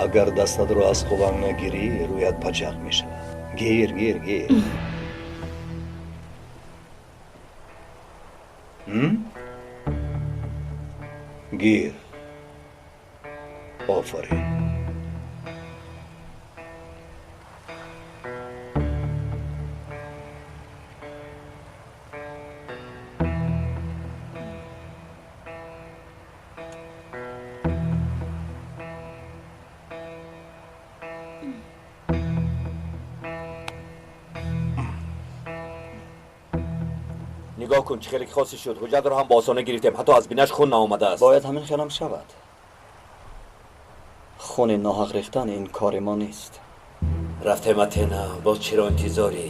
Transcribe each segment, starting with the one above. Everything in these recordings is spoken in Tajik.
Агар дастатро аз қувваң нагирӣ, рӯят пачақ мешавад. Гир, гир, гир. Гир. Офарин. Нигоҳ кун, чӣ хеле хосе шуд. Ҳуҷҷатро ҳам ба осонӣ гирифтем, ҳатто аз бинаш хун наомадааст. Бояд ҳамин хелам шавад. Хуни ноҳақ рехтан ин кори мо нест. Рафтем, Атена, боз чиро интизорӣ?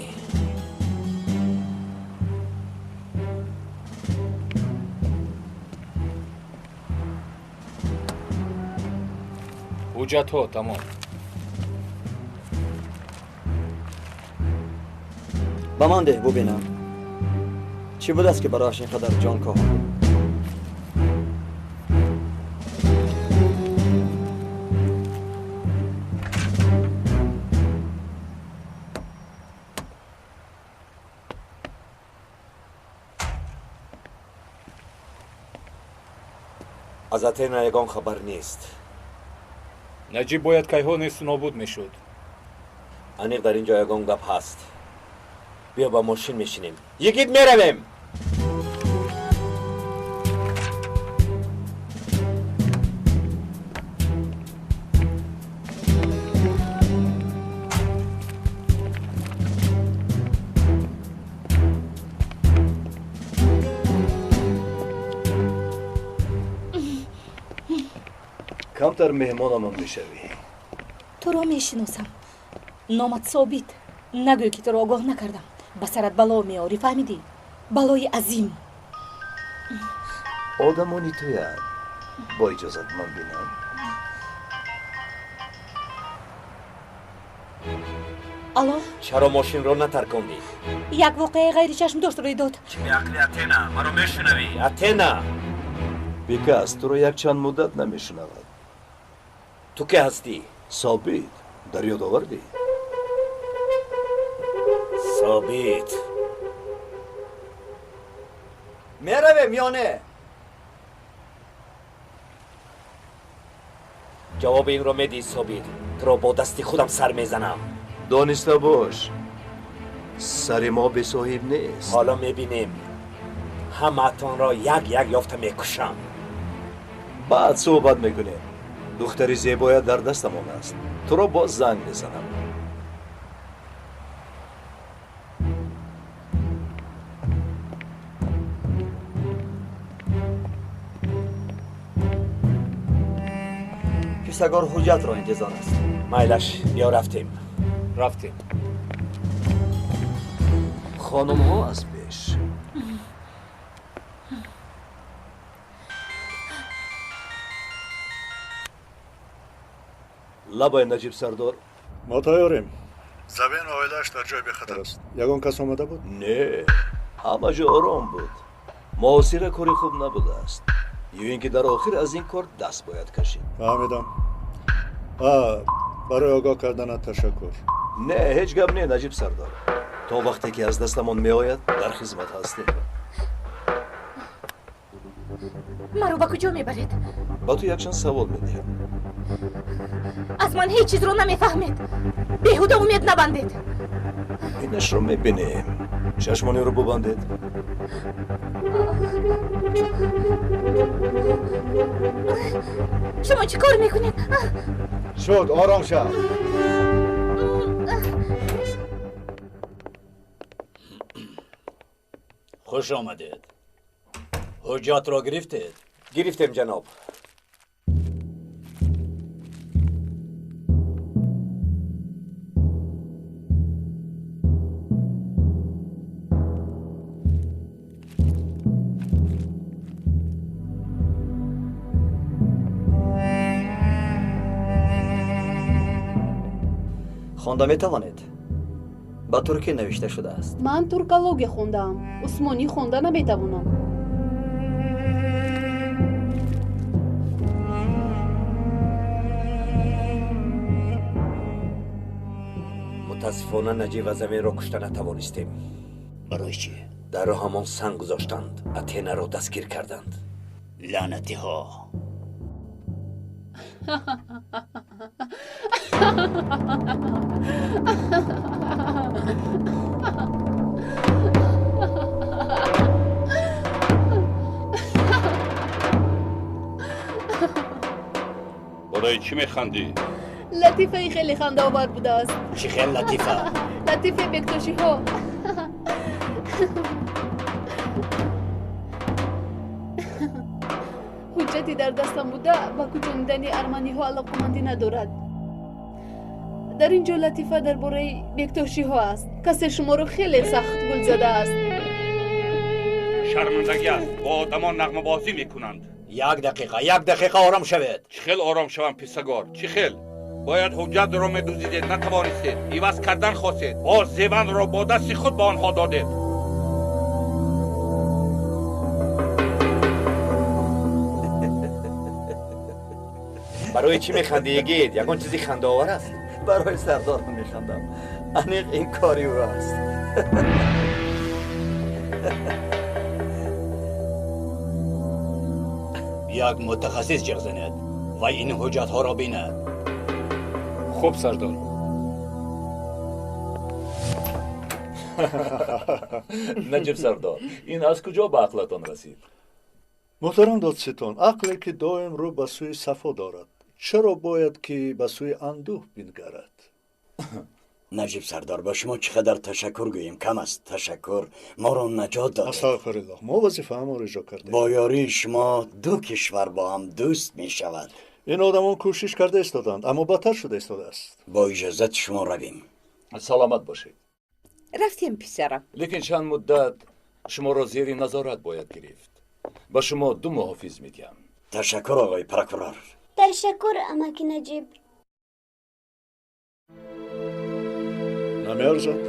Ҳуҷҷатҳо тамом. Ба ман деҳ, бубинам. Чӣ будааст, ки барояш ин қадар ҷон коҳонд? Аз Атена ягон хабар нест. Наҷиб бояд кайҳо несту нобуд мешуд. Аниқ дар ин ҷо ягон гап ҳаст. Биё ба мошин мешинем. Йигит, меравем! Камтар меҳмонамон мешавӣ. Туро мешиносам. Номат Собит. Нагӯй, ки туро огоҳ накардам. Ба сарат бало меорӣ, фаҳмидӣ? Балои азим. Одамони туянд. Бо иҷозат ман бинам. Алло? Чаро мошинро натаркондӣ? Як воқеаи ғайричашмдошт рӯй дод. Чӣ беақлӣ, Атена? Маро мешунавӣ? Атена! Бекас туро якчанд муддат намешунавад. Ту ке ҳастӣ? Собит. Дар ёд овардӣ? Собит. Меравем ё не? Ҷавоби инро медиҳӣ, Собит. Туро бо дасти худам сар мезанам. Дониста бош, сари мо бесоҳиб нест. Ҳоло мебинем. Ҳамаатонро як як ёфта мекушам. Баъд суҳбат мекунем. Духтари зебоя дар дастамон аст. Туро боз занг мезанам. Кисагор ҳуҷҷатро интизор аст. Майлаш, биё рафтем. Рафтем. Хонумҳо аз пеш. Лабай, Наҷиб сардор. Мо тайёрем. Забин оилааш дар ҷои бехатар аст. Ягон кас омада буд? Не, ҳама ҷо ором буд. Муосира кори хуб набудааст. Ё ин ки дар охир аз ин кор даст бояд кашид. Фаҳмидам. Барои огоҳ карданат ташаккур. Не, ҳеҷ гап не, Наҷиб сардор. То вақте ки аз дастамон меояд, дар хизмат ҳастем. Маро ба куҷо мебаред? Ба ту якчанд савол медиҳам. Аз ман ҳеҷ чизро намефаҳмед. Беҳуда умед набандед. Инашро мебинем. Чашмонеро бубандед. Шумо чӣ кор мекунед? Шуд, ором шав. Хуш омадед. Ҳуҷҷатро гирифтед? Гирифтем, ҷаноб. Хонда метавонед? Ба туркӣ навишта шудааст. Ман туркология хондаам, усмонӣ хонда наметавонам. Мутаассифона Наҷиб ва Заминро кушта натавонистем. Барои чӣ? Дар роҳамон санг гузоштанд, Атенаро дастгир карданд. Лаънатиҳо! Барои чӣ механдӣ? Латифаи хеле хандаовар будааст. Чӣ хел латифа? Латифаи бектошиҳо. Ҳуҷҷате дар дастам буда ба кӯчонидани арманиҳо алоқамандӣ надорад. Дар ин ҷо латифа дар бораи бектошиҳо аст. Касе шуморо хеле сахт гул задааст. Шармандагӣ аст, бо одамон нағмабозӣ мекунанд. Як дақиқа, як дақиқа ором шавед. Чӣ хел ором шавам, писагор? Чӣ хел? Бояд ҳуҷҷатро медуздидед, натавонистед. Иваз кардан хостед. Боз зеванро бо дасти худ ба онҳо додед. Барои чӣ механдӣ, йигит? Ягон чизи хандаовар аст? Барои сардор механдам. Аниқ ин кори ӯ аст. Як мутахассис ҷиғ занед ва ин ҳуҷҷатҳоро бинад. Хуб, сардор. Наҷиб сардор, ин аз куҷо ба ақлатон расид? Муҳтарам додситон, ақле ки доим рӯ ба сӯи сафо дорад, чаро бояд ки ба сӯи андӯҳ бингарад? Наҷиб сардор, ба шумо чӣ қадар ташаккур гӯем кам аст. Ташаккур, моро наҷот додед. Астағфируллоҳ, мо вазифаамонро иҷро кардем. Бо ёрии шумо ду кишвар бо ҳам дӯст мешавад. Ин одамон кӯшиш карда истоданд, аммо бадтар шуда истодааст. Бо иҷозати шумо равем. Саломат бошед. Рафтем, писарам. Лекин чанд муддат шуморо зери назорат бояд гирифт. Ба шумо ду муҳофиз медиҳам. Ташаккур, оғои прокурор. Ташаккур, амаки Наҷиб. Намеарзад?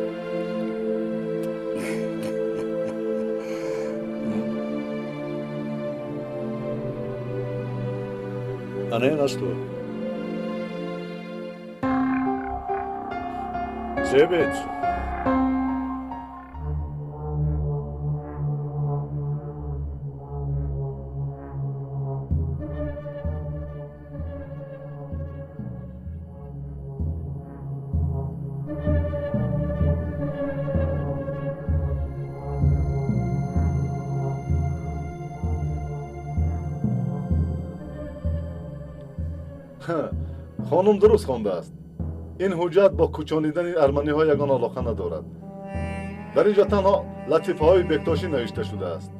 Ана ин аз ту. Зебед. Хонум дуруст хондааст. Ин ҳуҷҷат бо кӯчонидани арманиҳо ягон алоқа надорад. Дар ин ҷо танҳо латифаҳои бектошӣ навишта шудааст.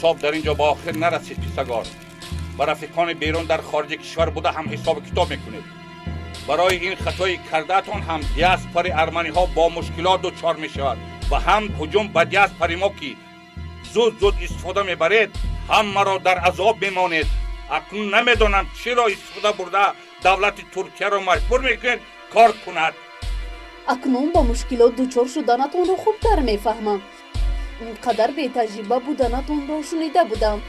ҳисоб дар ин ҷо ба охир нарасид, писагор. Ба рафиқони берун дар хориҷи кишвар буда ҳам ҳисобу китоб мекунед. Барои ин хатои кардаатон ҳам диаспори арманиҳо бо мушкилот дучор мешавад ва ҳам ҳуҷум ба диаспори мо ки зуд зуд истифода мебаред, ҳамаро дар азоб мемонед. Акнун намедонам чиро истифода бурда давлати Туркияро маҷбур мекунед кор кунад. Акнун ба мушкилот дучор шуданатонро хубтар мефаҳмам. Ин қадар бетаҷриба буданатонро шунида будам.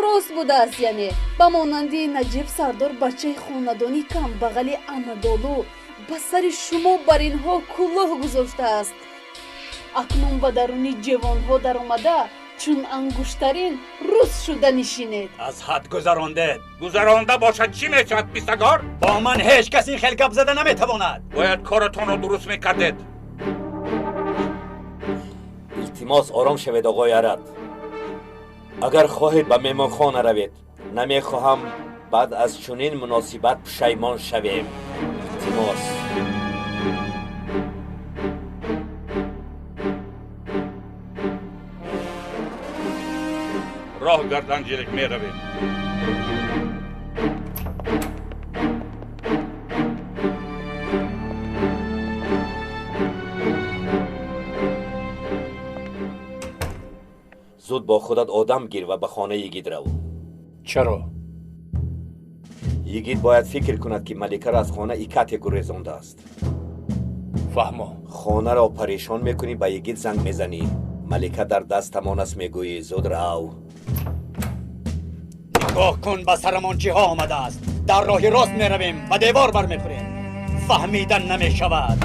Рост будааст, яъне ба монанди Наҷиб сардор бачаи хонадони камбағали Анадолу ба сари шумо бар инҳо кулоҳ гузоштааст. Акнун ба даруни ҷевонҳо даромада чун ангуштарин рӯз шуда нишинед. Аз ҳад гузарондед. Гузаронда бошад чӣ мешавад, писагор? Бо ман ҳеҷ кас ин хел гап зада наметавонад. Бояд коратонро дуруст мекардед. Илтимос, ором шавед, оғои Арад. Агар хоҳед ба меҳмонхона равед. Намехоҳам баъд аз чунин муносибат пушаймон шавем. Илтимос. Роҳ гардан ҷилик меравем. Зуд бо худат одам гир ва ба хонаи йигит рав. Чаро? Йигит бояд фикр кунад, ки маликаро аз хона Икате гурезондааст. Фаҳмо. Хонаро парешон мекунӣ, ба йигит занг мезанӣ. Малика дар дастамон аст, мегӯӣ. Зуд рав. Нигоҳ кун, ба сарамон чиҳо омадааст. Дар роҳи рост меравем, ба девор бармехӯрем. Фаҳмидан намешавад.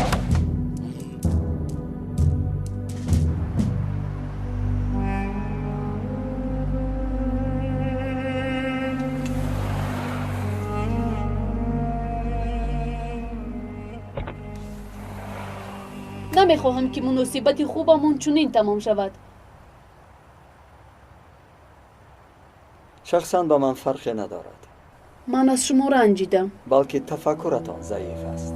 Намехоҳам, ки муносибати хубамон чунин тамом шавад. Шахсан ба ман фарқе надорад. Ман аз шумо ранҷидам. Балки тафаккуратон заиф аст.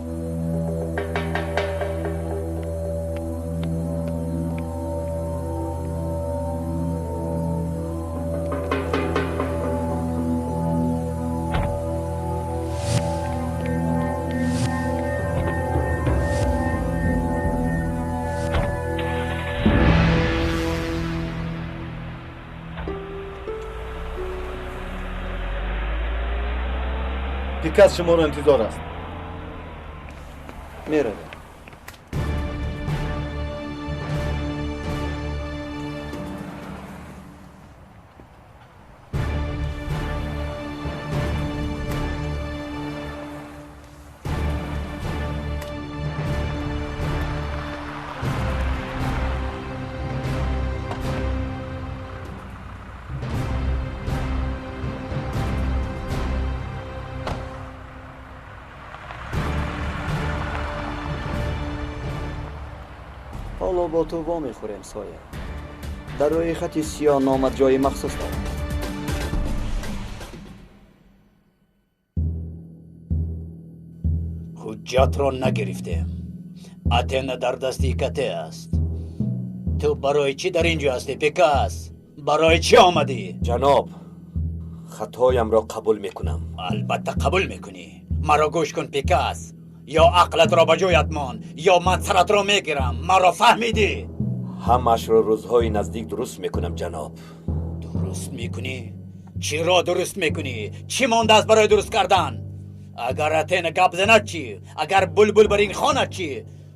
Пикас шуморо интизор аст. Меравем. Ҳоло бо ту вомехӯрем, Соя. Дар рӯи хати сиёҳ номат ҷои махсус дорад. Ҳуҷҷатро нагирифтем. Атена дар дасти Икате аст. Ту барои чӣ дар ин ҷо ҳастӣ, Пикас? Барои чӣ омадӣ? Ҷаноб, хатоямро қабул мекунам. Албатта қабул мекунӣ. Маро гӯш кун, Пикас. Ё ақлатро ба ҷоят мон, ё ман саратро мегирам. Маро фаҳмидӣ? Ҳамаашро рӯзҳои наздик дуруст мекунам, ҷаноб. Дуруст мекунӣ? Чиро дуруст мекунӣ? Чӣ мондааст барои дуруст кардан? Агар Атена гап занад чӣ? Агар булбул бар ин хонад чӣ?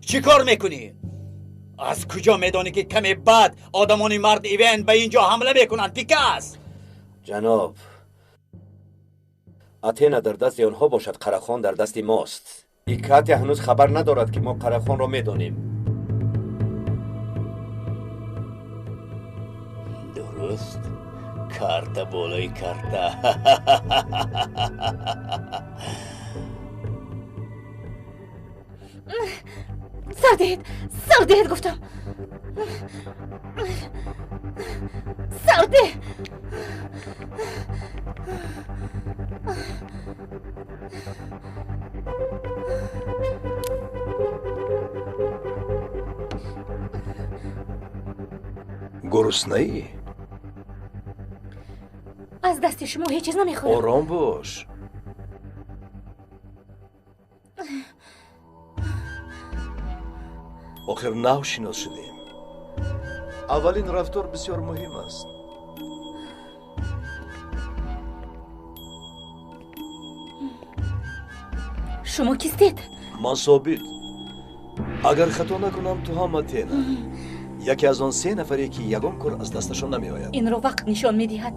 Чӣ кор мекунӣ? Аз куҷо медонӣ, ки каме баъд одамони мард Ивен ба ин ҷо ҳамла мекунанд, Пикас? Ҷаноб, Атена дар дасти онҳо бошад, Қарахон дар дасти мост. Икате ҳанӯз хабар надорад, ки мо Қарахонро медонем. Дуруст, карта болои карта. Сар диҳед, сар диҳед, гуфтам. Сар деҳ. Гуруснаӣ? Аз дасти шумо ҳеҷ чиз намехӯрам. Ором бош. Охир нав шинос шудем. Аввалин рафтор бисёр муҳим аст. Шумо кистед? Ман Собит. Агар хато накунам, ту ҳам Атена. Яке аз он се нафаре, ки ягон кор аз дасташон намеояд. Инро вақт нишон медиҳад.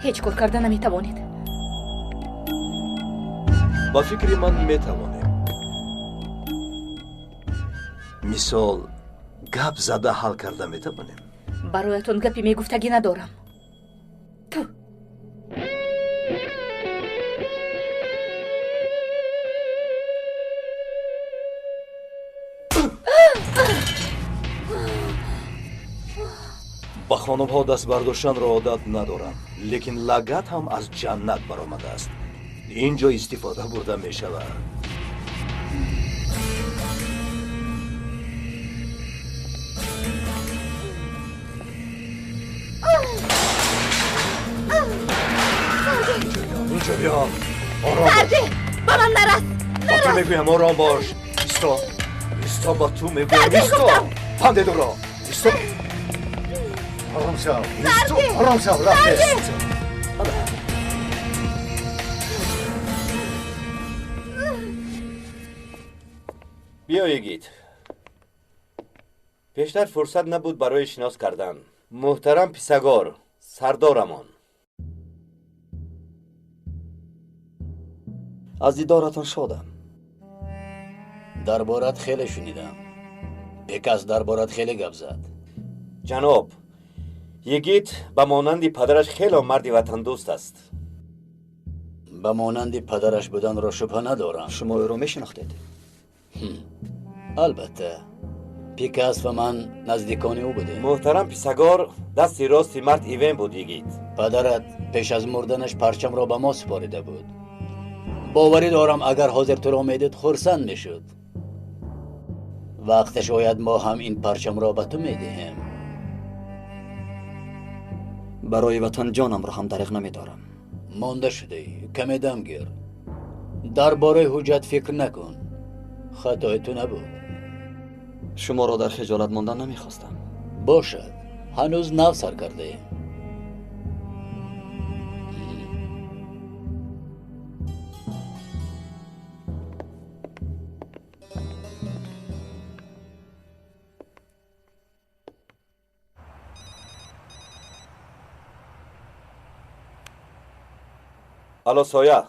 Ҳеҷ кор карда наметавонед. Ба фикри ман метавонем. Мисол, гап зада ҳал карда метавонем. Бароятон гапи мегуфтагӣ надорам. Ту. Ба хонумҳо даст бардоштанро одат надорам, лекин лагат ҳам аз ҷаннат баромадааст. Ин ҷо истифода бурда мешавад. Инҷо биё. Ором бош. Ба ман нарас. Ба ту мегӯям, ором бош. Исто. Исто, ба ту мегӯям, исто. Панде дуро. Исто. Ором шав. Ором шав, рафтем. Биё йигит. Пештар фурсат набуд барои шинос кардан. Муҳтарам Писагор, сардорамон. Аз дидоратон шодам. Дар борат хеле шунидам. Бекас дар борат хеле гап зад. Ҷаноб, йигит ба монанди падараш хело марди ватандӯст аст. Ба монанди падараш буданро шубҳа надорам. Шумо ӯро мешинохтед? Албатта. Пикас ва ман наздикони ӯ будем. Муҳтарам Писагор дасти рости мард Ивен буд, йигит. Падарат пеш аз мурданаш парчамро ба мо супорида буд. Боварӣ дорам агар ҳозир туро медид хурсанд мешуд. Вақташ ояд мо ҳам ин парчамро ба ту медиҳем. Барои ватан ҷонамро ҳам дариғ намедорам. Монда шудаӣ, каме дам гир. Дар бораи ҳуҷҷат фикр накун. Хатои ту набуд. Шуморо дар хиҷолат мондан намехостам. Бошад, ҳанӯз нав сар кардаем. Алло, Соя.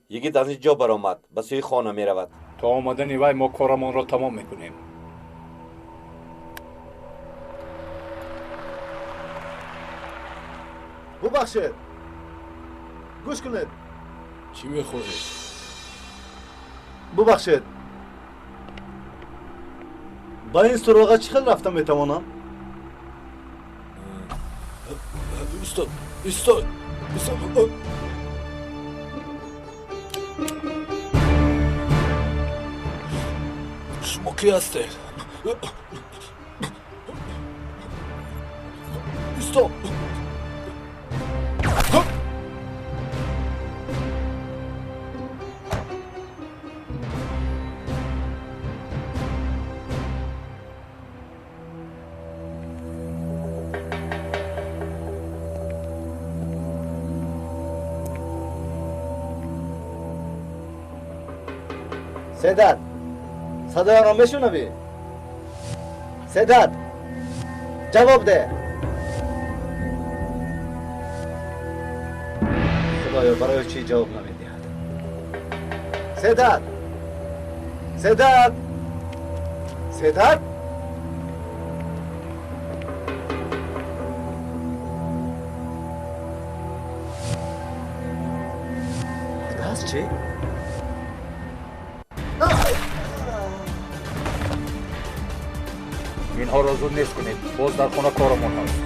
Йигит аз ин ҷо баромад, ба сӯи хона меравад. То омадани вай мо корамонро тамом мекунем. Бубахшед. Гӯш кунед. Чӣ мехоҳед? Бубахшед. Ба ин суроға чӣ хел рафта метавонам? Устод, устод, устод. Шумо кӣ ҳастед? Устод. Седат, садояро мешунавӣ? Седат, ҷавоб деҳ. Худоё, барои чӣ ҷавоб намедиҳад? Седат, Седат, Седат. Даст чӣ? Инҳоро зуд нест кунед, боз дар хона корамон ҳаст.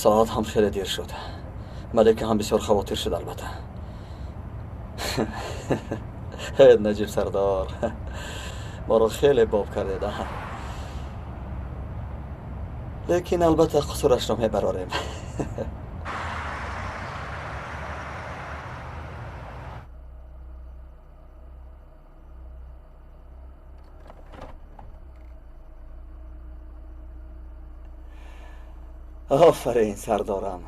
Соат ҳам хеле дер шуд. Малика ҳам бисёр хавотир шуд, албатта. Наҷиб сардор, моро хеле боб кардед. Лекин албатта қусурашро мебарорем. Офарин, сардорам.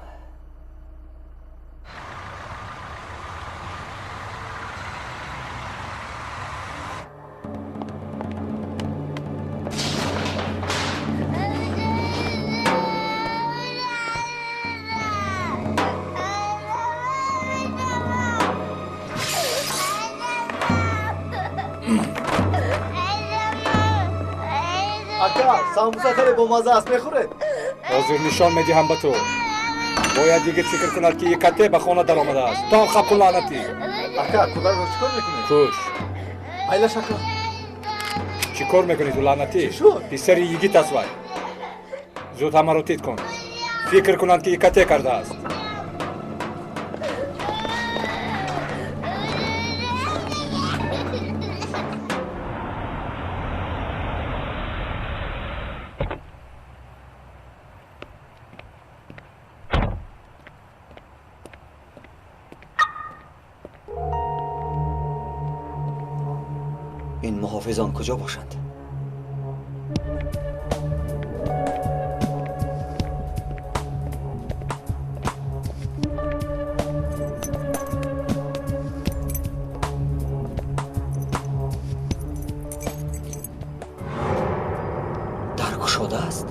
Ака, самбуса хеле бомазза аст, мехӯред? Ҳозир нишон медиҳам ба ту. Бояд йигит фикр кунад, ки Икате ба хона даромадааст. То хапу лаънатӣ. Ака, кӯдакро чӣ кор мекунед? Куш. Айлаш, ака. Чӣ кор мекунӣ ту, лаънатӣ? Чӣ шуд? Писари йигит аст вай. Зуд ҳамаро тит кун. Фикр кунанд, ки Икате кардааст. Ин муҳофизон куҷо бошанд? Дар кушода аст.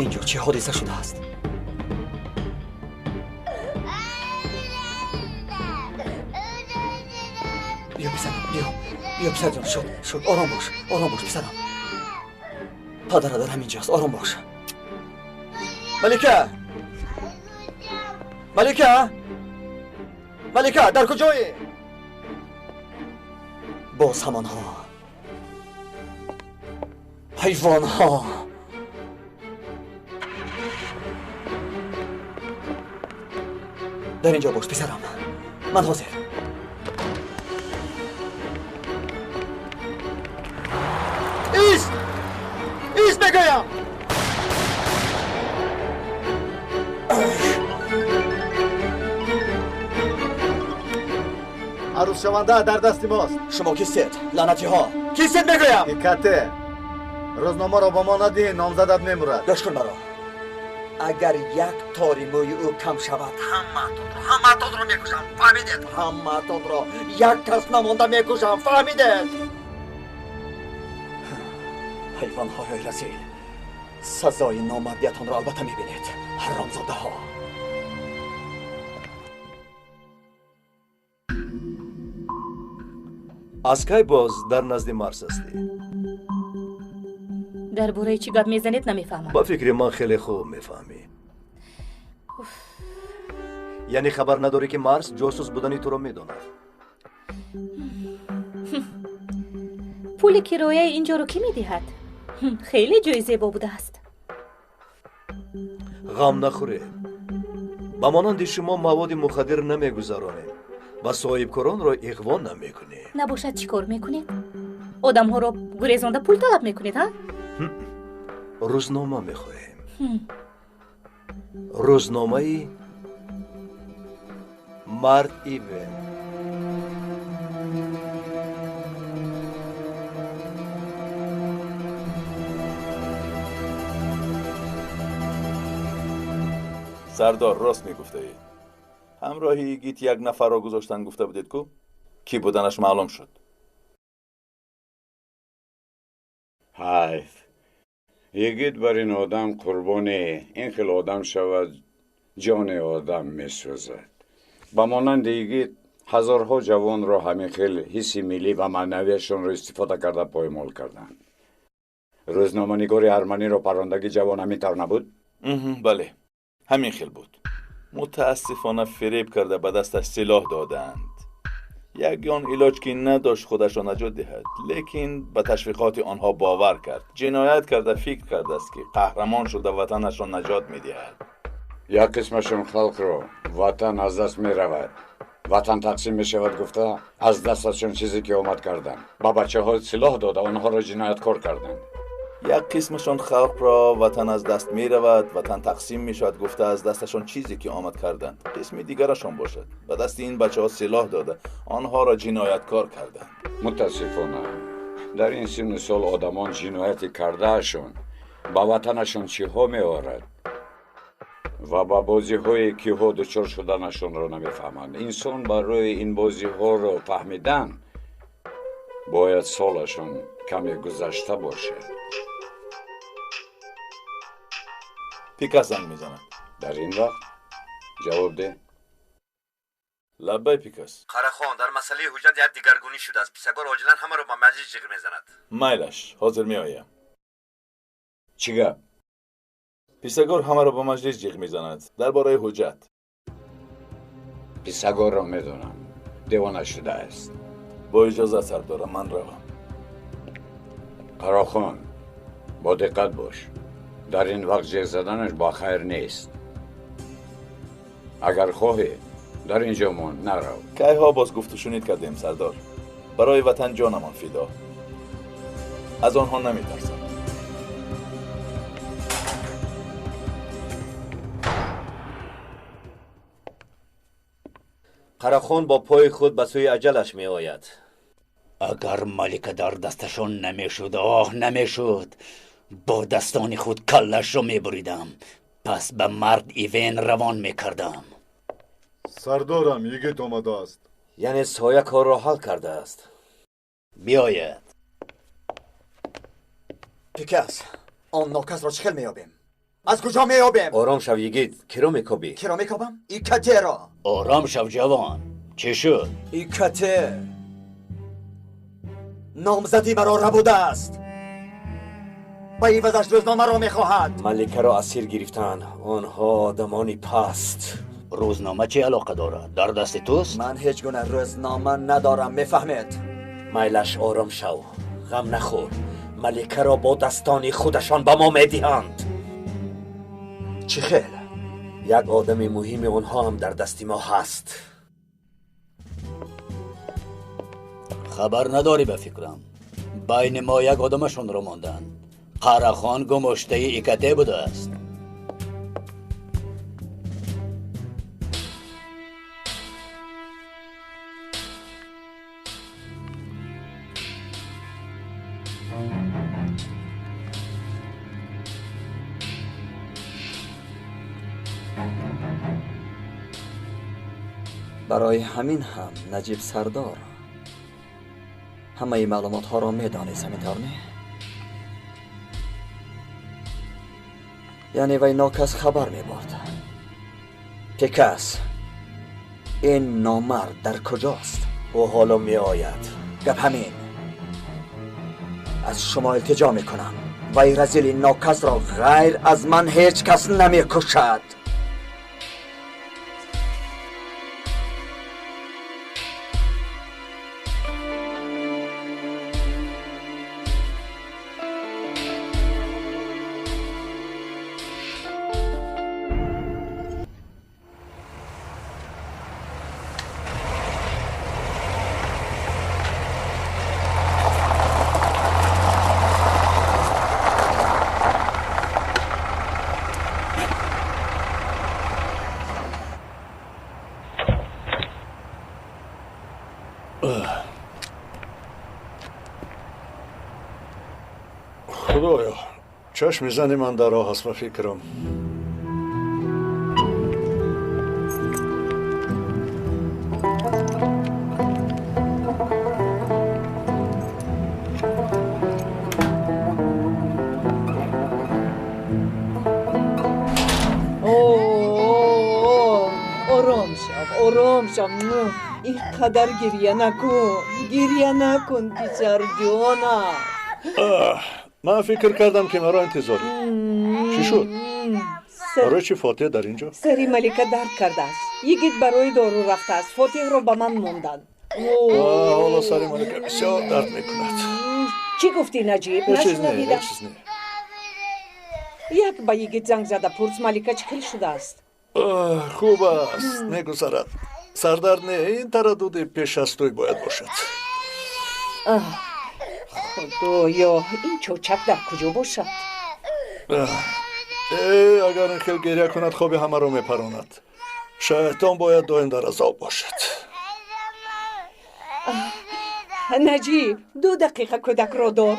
Инҷо чӣ ҳодиса шудааст? Биё писарам, биё. Биё писарҷон, шуд, шуд. Ором бош, ором бош писарам. Падара дар ҳамин ҷост, ором бош. Малика! Малика! Малика, дар куҷоӣ? Боз ҳамонҳо. Ҳайвонҳо. Дар инҷо бош писарам. Ман ҳозир. Ист! Ист мегӯям! Арӯсшаванда дар дасти мост. Шумо кистед, лаънатиҳо? Кистед мегӯям? Икате, рӯзномаро ба мо надиҳӣ, номзадат мемурад. Гӯш кун маро. Агар як тори мӯи ӯ кам шавад, ҳамаатонро мекушам, фаҳмидед? Ҳамаатонро як кас намонда мекушам, фаҳмидед? Ҳайвонҳои разил, сазои номардиятонро албатта мебинед, ҳаромзодаҳо. Аз кай боз дар назди Марс ҳастӣ? Дар бораи чӣ гап мезанед намефаҳмам. Ба фикри ман хеле хуб мефаҳмӣ. Яъне хабар надорӣ ки Марс ҷосус будани туро медонад. Пули кирояи ин ҷоро кӣ медиҳад? Хеле ҷои зебо будааст. Ғам нахӯред. Ба монанди шумо маводи мухаддир намегузаронем ва соҳибкоронро иғво намекунем. Набошад чӣ кор мекунед? Одамҳоро гурезонда пул талаб мекунед, ҳа? Рӯзнома мехоҳем. Рӯзномаи Мард Ивен. Сардор, рост мегуфтаед. Ҳамроҳи игит як нафарро гузоштан гуфта будед ку? Кӣ буданаш маълум шуд. Ҳайф. Йигит бар ин одам қурбони ин хел одам шавад, ҷони одам месӯзад. Ба монанди йигит ҳазорҳо ҷавонро ҳамин хел ҳисси миллӣ ва маънавияшонро истифода карда поймол карданд. Рӯзноманигори арманиро паррондагӣ ҷавон ҳамин тавр набуд? Бале, ҳамин хел буд. Мутаассифона фиреб карда ба дасташ силоҳ додаанд. Ягон илоҷ ки надошт худашро наҷот диҳад, лекин ба ташвиқоти онҳо бовар кард. Ҷиноят карда фикр кардааст ки қаҳрамон шуда ватанашро наҷот медиҳад. Як қисмашон халқро ватан аз даст меравад, ватан тақсим мешавад гуфта аз дасташон чизе ки омад карданд. Ба бачаҳо силоҳ дода онҳоро ҷинояткор карданд. Як қисмашон халқро ватан аз даст меравад, ватан тақсим мешавад гуфта аз дасташон чизе ки омад карданд. Қисми дигарашон бошад ба дасти ин бачаҳо силоҳ дода онҳоро ҷинояткор карданд. Мутаассифона дар ин синну сол одамон ҷинояти кардаашон ба ватанашон чиҳо меорад ва ба бозиҳое киҳо дучор шуданашонро намефаҳманд. Инсон барои ин бозиҳоро фаҳмидан бояд солашон каме гузашта бошад. Пикас занг мезанад. Дар ин вақт ҷавоб деҳ. Лаббай, Пикас. Қарахон, дар масъалаи ҳуҷҷат як дигаргунӣ шудааст. Писагор оҷилан ҳамаро ба маҷлис ҷиғ мезанад. Майлаш, ҳозир меоям. Чӣ гап? Писагор ҳамаро ба маҷлис ҷиғ мезанад дар бораи ҳуҷҷат. Писагорро медонам, девона шудааст. Бо иҷозат, сардорам, ман равам. Қарохон, бо диққат бош. Дар ин вақт ҷиғ заданаш ба хайр нест. Агар хоҳӣ, дар ин ҷо мон, нарав. Кайҳо боз гуфту шунид кардем, сардор. Барои ватан ҷонамон фидо. Аз онҳо наметарсам. Қарахон бо пои худ ба сӯи аҷалаш меояд. Агар малика дар дасташон намешуд, оҳ, намешуд, бо дастони худ каллашро мебуридам, пас ба мард Ивен равон мекардам. Сардорам, йигит омадааст. Яъне соя корро ҳал кардааст. Биёяд. Пикас, он нокасро чӣ хел меёбем? Аз куҷо меёбем? Ором шав, йигит. Киро мекобӣ? Киро мекобам? Икатеро. Ором шав, ҷавон. Чӣ шуд? Икате номзадӣ маро рабудааст. Ба ивазаш рӯзномаро мехоҳад. Маликаро асир гирифтанд. Онҳо одамони паст. Рӯзнома чӣ алоқа дорад? Дар дасти туст? Ман ҳеҷ гуна рӯзнома надорам, мефаҳмед? Майлаш, ором шав. Ғам нахӯр. Маликаро бо дастони худашон ба мо медиҳанд. Чӣ хел? Як одами муҳими онҳо ҳам дар дасти мо ҳаст. Хабар надорӣ, ба фикрам. Байни мо як одамашонро монданд. Қарахон гумоштаи Икате будааст. Барои ҳамин ҳам Наҷиб сардор ҳамаи маълумотҳоро медонист, ҳамин тавр не? Яъне вай нокас хабар мебурд. Пикас, ин номард дар куҷост? Ӯ ҳоло меояд. Гап ҳамин. Аз шумо илтиҷо мекунам. Вай разили нокасро ғайр аз ман ҳеҷ кас намекушад. Худоё, чашми зани ман дар роҳ аст, ба фикрам. Ором шав, ором шав. Ин қадар гирья накун, гирья накун, писарҷона. Ман фикр кардам, ки маро интизорӣ. Чӣ шуд? Барои чӣ Фотиҳ дар ин ҷо? Сари малика дард кардааст. Йигит барои дору рафтааст. Фотиҳро ба ман монданд. Ҳоло сари малика бисёр дард мекунад. Чӣ гуфтӣ, Наҷиб? Нашунавидам. Як ба йигит занг зада пурс, малика чӣ хел шудааст? Хуб аст, мегузарад. Сардард не, ин тараддуди пеш аз тӯй бояд бошад. Худоё, ин чӯчак дар куҷо бошад? Агар ин хел гиря кунад, хоби ҳамаро мепаронад. Шайтон бояд доим дар азоб бошад. Наҷиб, 2 дақиқа кӯдакро дор.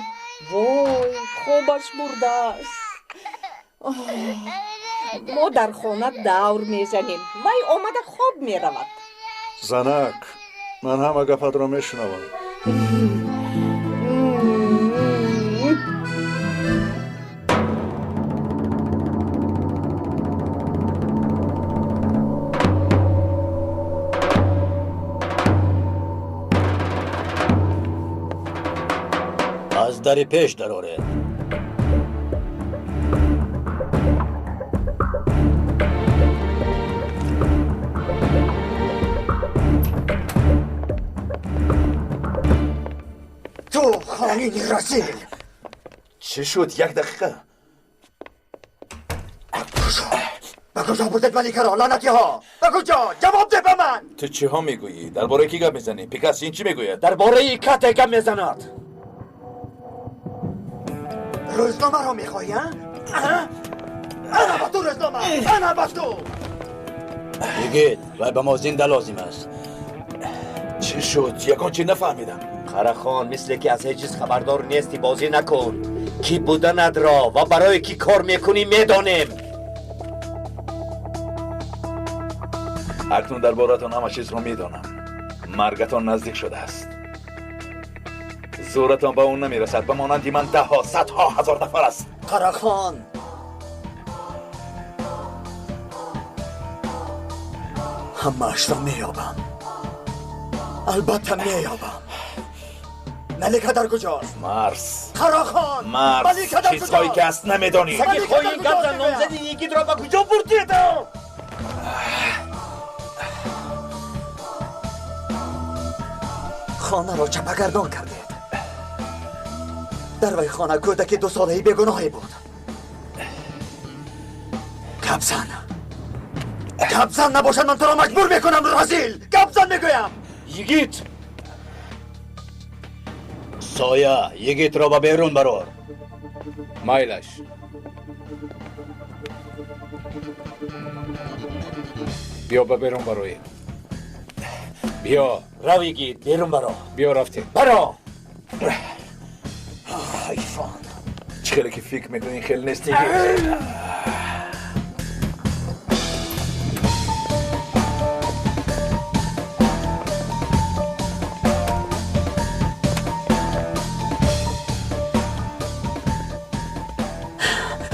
Вой, хобаш бурдааст. Мо дар хона давр мезанем, вай омада хоб меравад. Занак, ман ҳама гапатро мешунавам. Аз дари пеш дароред. Хоини разил! Чӣ шуд? Як дақиқа. Ба куҷо бурдед Маликаро, лаънатиҳо? Ба куҷо? Ҷавоб деҳ ба ман! Ту чиҳо мегӯӣ? Дар бораи кӣ гап мезанӣ? Пикас ин чӣ мегӯяд? Дар бораи Икате гап мезанад. Рӯзномаро мехоҳӣ, а? Ана ба ту рӯзнома! Ана ба ту! Йигит, вай ба мо зинда лозим аст. Чӣ шуд? Ягон чӣ нафаҳмидам. Қарахон, мисле ки аз ҳеҷ чиз хабардор нестӣ, бозӣ накун. Кӣ буданатро ва барои кӣ кор мекунӣ медонем. Акнун дар боратон ҳама чизро медонам. Маргатон наздик шудааст. Зӯратон ба он намерасад. Ба монанди ман даҳҳо, садҳо ҳазор нафар аст. Қарахон! Ҳамаашро меёбам. Албатта меёбам. Малика дар куҷост? Марс. Қарахон! Марс. Малика дар куҷост? Чизҳое ки аст намедонӣ. Саги хоин гап зан, номзади йигитро ба куҷо бурдед? Хонаро чапагардон кардед. Дар вай хона кӯдаки дусолаи бегуноҳе буд. Гап зан. Гап зан, набошад ман туро маҷбур мекунам, разил! Гап зан мегӯям! Йигит! Соя, йигитро ба берун барор. Майлаш. Биё ба берун бароем. Биё. Рав, йигит, берун баро. Биё, рафтем. Баро! Ҳайфон. Чӣ хеле ки фикр мекунӣ, хеле нест, йигит.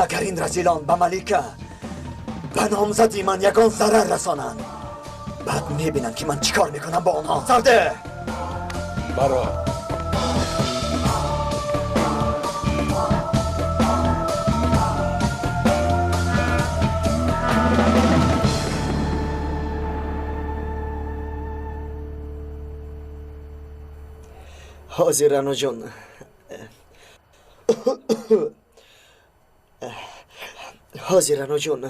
Агар ин разилон ба Малика, ба номзади ман ягон зарар расонанд, баъд мебинанд, ки ман чӣ кор мекунам бо онҳо. Сарде! Баро. Ҳозир, Раноҷон. Ҳозир, Раноҷон,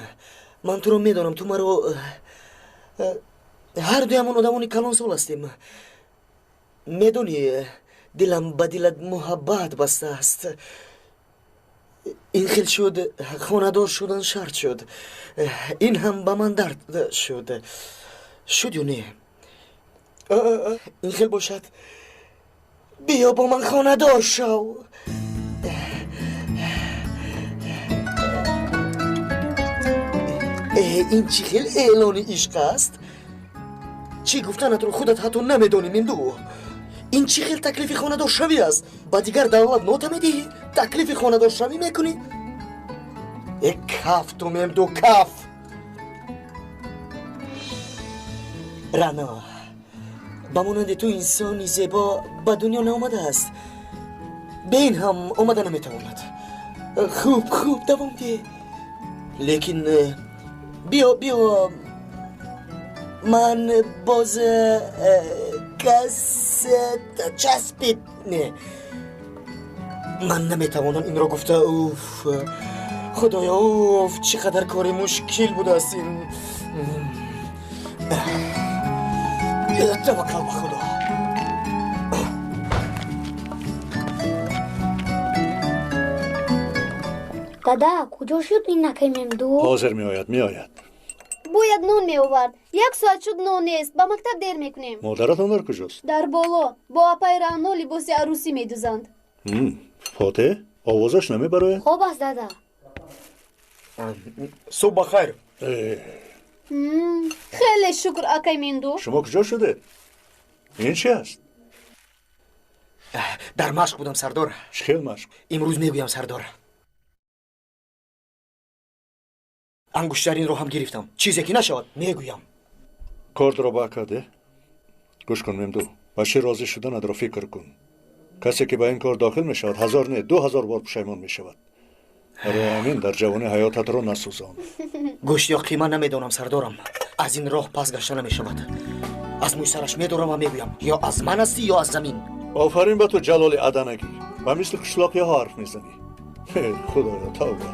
ман туро медонам, ту маро, ҳар дуямон одамони калонсол ҳастем. Медонӣ, дилам ба дилат муҳаббат бастааст. Ин хел шуд, хонадор шудан шарт шуд. Ин ҳам ба ман дард шуд. Шуд ё не? Ин хел бошад, биё бо ман хонадор шав. Ин чӣ хел эълони ишқ аст? Чӣ гуфтанатро худат ҳатто намедонӣ, Минду. Ин чӣ хел таклифи хонадоршавӣ аст? Ба дигар давлат нота медиҳӣ, таклифи хонадоршавӣ мекунӣ? Э, каф ту, Мемду, каф! Рано, ба монанди ту инсони зебо ба дунё наомадааст. Бе ин ҳам омада наметавонад. Хуб, хуб, давом деҳ. Лекин биё, биё, ман боз кас часпид. Не, ман наметавонам инро гуфта. Уф, худоё, уф, чӣ қадар кори мушкил будааст ин. Таваккал ба Худо. Дада, куҷо шуд ин акай Мемду? Ҳозир меояд, меояд. Бояд нон меовард. Як соат шуд, нон нест. Ба мактаб дер мекунем. Модаратон дар куҷост? Дар боло. Бо апаи Раъно либоси арӯсӣ медӯзанд. Фотеҳ, овозаш намебарояд? Хоб аст, дада. Субҳ ба хайр. Хеле шукр, акай Менду. Шумо куҷо шудед? Ин чи аст? Дар машқ будам, сардор. Чӣ хел машқ? Имрӯз мегӯям, сардор. Ангуштаринро ҳам гирифтам. Чизе ки нашавад, мегӯям. Кордро ба каде? Гӯш кун, Мемду, ба чӣ розӣ шуданатро фикр кун. Касе ки ба ин кор дохил мешавад, ҳазор не, 2000 бор пушаймон мешавад. Барои ҳамин дар ҷавонӣ ҳаётатро насӯзон. Гӯшт ё қима намедонам, сардорам. Аз ин роҳ пас гашта намешавад. Аз мӯи сараш медорам ва мегӯям, ё аз ман ҳастӣ, ё аз замин. Офарин ба ту, Ҷалоли Аданагӣ. Ба мисли қишлоқиҳо ҳарф мезанӣ. Худоё, тавба.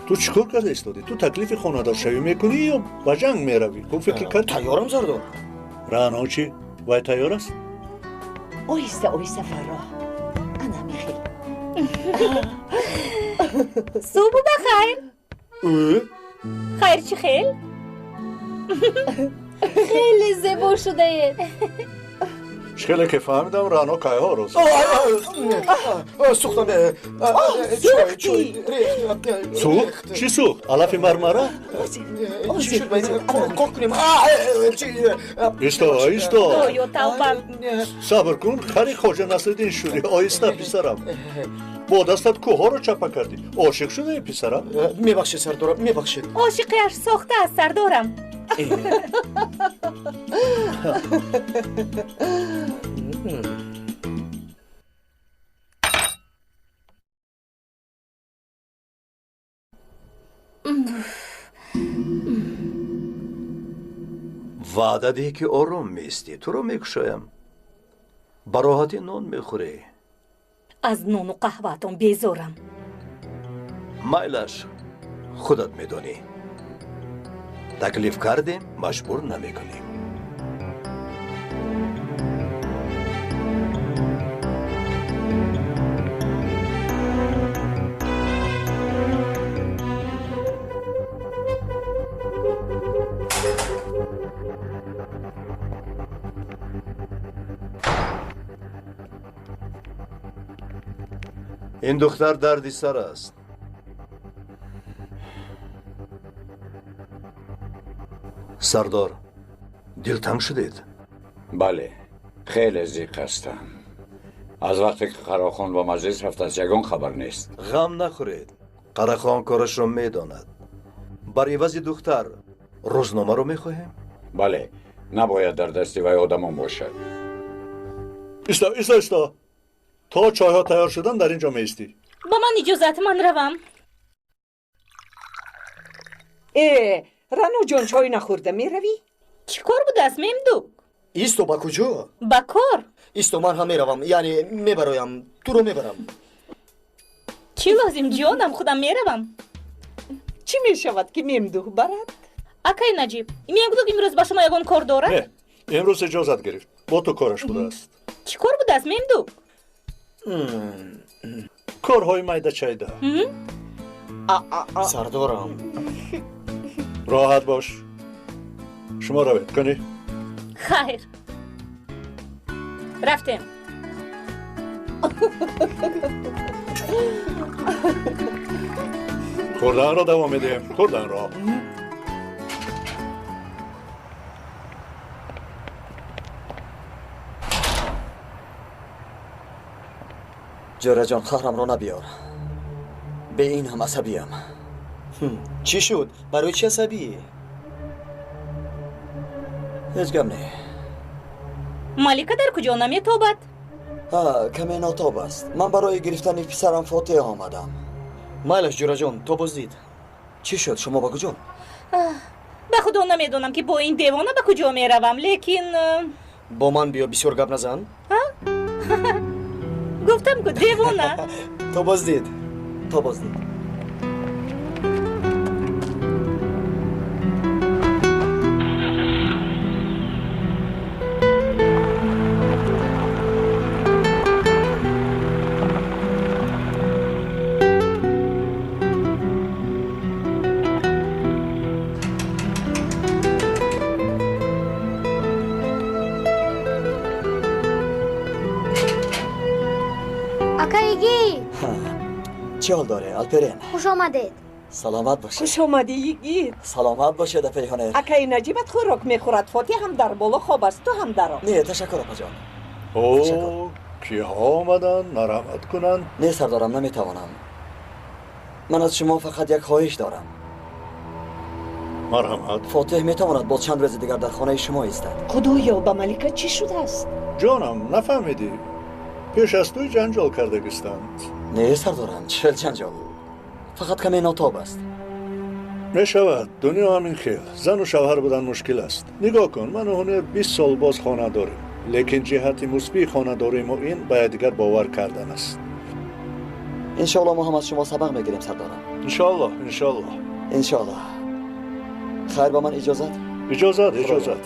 Ту чӣ кор карда истодӣ? Ту таклифи хонадоршавӣ мекунӣ ё ба ҷанг меравӣ? Хуб фикр кардӣ? Тайёрам, сардор. Раъно чӣ? Вай тайёр аст? Оҳиста, оҳиста, Фарроҳ. Ана михел. Субҳу ба хайр. Хайр чӣ хел? Хеле зебо шудаед. Хеле ки фаҳмидам, Раъно кайҳо розӣ. Сӯхтам. Сӯхт? Чӣ сӯхт? Алафи мармара? Чӣ шуд? Қоқ кунем. Исто, исто. Худоё, тавба. Сабр кун, хари Хоҷа Насриддин шудӣ. Оҳиста, писарам. Бо дастат кӯҳҳоро чапа кардӣ. Ошиқ шудаи, писарам? Мебахшед, сардорам, мебахшед. Ошиқиаш сохта аст, сардорам. Ваъда диҳӣ, ки ором меистӣ, туро мекушоям. Ба роҳатӣ нон мехӯрӣ. Аз нону қаҳваатон безорам. Майлаш, худат медонӣ. Таклиф кардем, маҷбур намекунем. Ин духтар дарди сар аст. Сардор, дилтанг шудед? Бале, хеле зиқ ҳастам. Аз вақте ки Қарахон ба маҷлис рафтааст, ягон хабар нест. Ғам нахӯред. Қарахон корашро медонад. Бар ивази духтар рӯзномаро мехоҳем? Бале, набояд дар дасти вай одамон бошад. Исто, исто, исто. То чойҳо тайёр шудан дар ин ҷо меистӣ. Ба ман иҷозат, ман равам. Э, Раъноҷон, чой нахӯрда меравӣ? Чӣ кор будааст, Мемдук? Исто, ба куҷо? Ба кор. Исто, ман ҳам меравам, яъне мебароям, туро мебарам. Чӣ лозим, ҷонам, худам меравам. Чӣ мешавад, ки Мемдук барад? Акай Наҷиб, Мемдук имрӯз ба шумо ягон кор дорад? Не, имрӯз иҷозат гирифт. Бо ту кораш будааст. Чӣ кор будааст, Мемдук? Корҳои майдачайда. Сардорам. Роҳат бош. Шумо равед, кунӣ? Хайр. Рафтем. Хӯрданро давом медиҳем, хӯрданро. Ҷӯраҷон, қаҳрамро набиёр. Бе ин ҳам асабиям. Чӣ шуд? Барои чӣ асабӣ? Ҳеҷ гап не. Малика дар куҷо наметобад? Каме нотоб аст. Ман барои гирифтани писарам Фотиҳ омадам. Майлаш, ҷӯраҷон, то боздид. Чӣ шуд? Шумо ба куҷо? Ба худо намедонам, ки бо ин девона ба куҷо меравам, лекин бо ман биё, бисёр гап назан. Гуфтам ку, девона. То боздид, то боздид. Чӣ ҳол дорӣ, Алперен? Хуш омадед. Саломат бошед. Хуш омадӣ, йигит. Саломат бошед, апаи Ҳунер. Акаи Наҷибат хӯрок мехӯрад. Фотиҳ ҳам дар боло хоб аст, ту ҳам даро. Не, ташаккур, апаҷон. О, киҳо омаданд, нарамат кунанд. Не, сардорам, наметавонам. Ман аз шумо фақат як хоҳиш дорам. Марҳамат. Фотиҳ метавонад боз чанд рӯзи дигар дар хонаи шумо истад. Худоё, ба Малика чӣ шудааст? Ҷонам, нафаҳмидӣ? Пеш аз туй ҷанҷол кардагистанд. Не, сардорам, чӣ хел ҷанҷол? Фақат каме нотоб аст. Мешавад, дунё ҳамин хел. Зану шавҳар будан мушкил аст. Нигоҳ кун, ману Ҳунер 20 сол боз хона дорем. Лекин ҷиҳати мусбии хонадории мо ин ба якдигар бовар кардан аст. Иншоалло мо ҳам аз шумо сабақ мегирем, сардорам. Иншоалло, иншоалло. Иншоалло. Хайр, ба ман иҷозат? Иҷозат, иҷозат.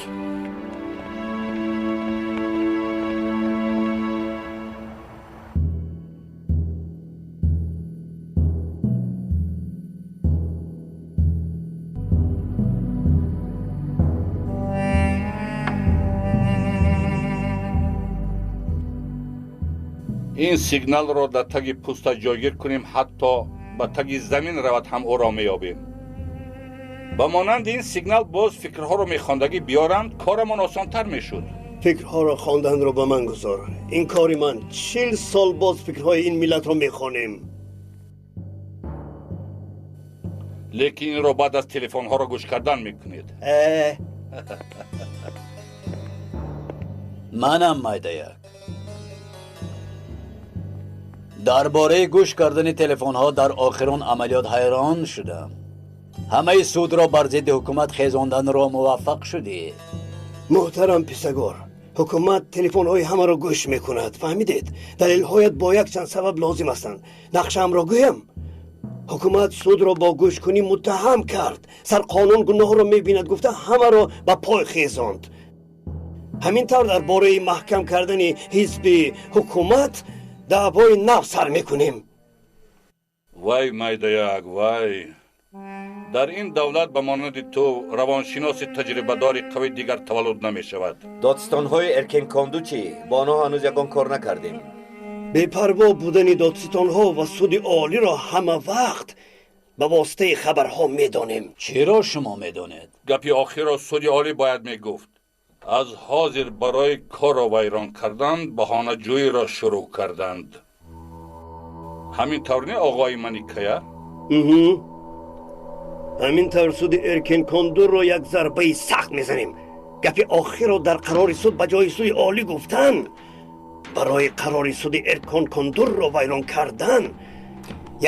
Ин сигналро дар таги пӯста ҷойгир кунем, ҳатто ба таги замин равад ҳам ӯро меёбем. Ба монанди ин сигнал боз фикрҳоро мехондагӣ биёранд, корамон осонтар мешуд. Фикрҳоро хонданро ба ман гузор. Ин кори ман. 40 сол боз фикрҳои ин миллатро мехонем. Лекин инро баъд аз телефонҳоро гӯш кардан мекунед. Манам майдаяк. Дар бораи гӯш кардани телефонҳо дар охирон амалиёт ҳайрон шудам. Ҳамаи судро бар зидди ҳукумат хезонданро муваффақ шудӣ. Муҳтарам Писагор, ҳукумат телефонҳои ҳамаро гӯш мекунад, фаҳмидед? Далелҳоят бо якчанд сабаб лозим ҳастанд. Нақшаамро гӯям. Ҳукумат судро бо гӯшкунӣ муттаҳам кард. Сарқонун гуноҳро мебинад гуфта ҳамаро ба пой хезонд. Ҳамин тавр дар бораи маҳкам кардани ҳизби ҳукумат даъвои нав сар мекунем. Вай майдаяк, вай! Дар ин давлат ба монанди ту равоншиноси таҷрибадори қавӣ дигар таваллуд намешавад. Додстонҳои Эркенконду чӣ? Бо онҳо ҳанӯз ягон кор накардем. Бепарво будани додситонҳо ва суди олиро ҳама вақт ба воситаи хабарҳо медонем. Чиро шумо медонед? Гапи охирро суди олӣ бояд мегуфт. Аз ҳозир барои корро вайрон кардан баҳонаҷӯиро шурӯъ карданд. Ҳамин тавр не, оғои Маникая? Ҳамин тавр суди Эркенкондурро як зарбаи сахт мезанем. Гапи охирро дар қарори суд ба ҷои суди олӣ гуфтан, барои қарори суди Эркенкондурро вайрон кардан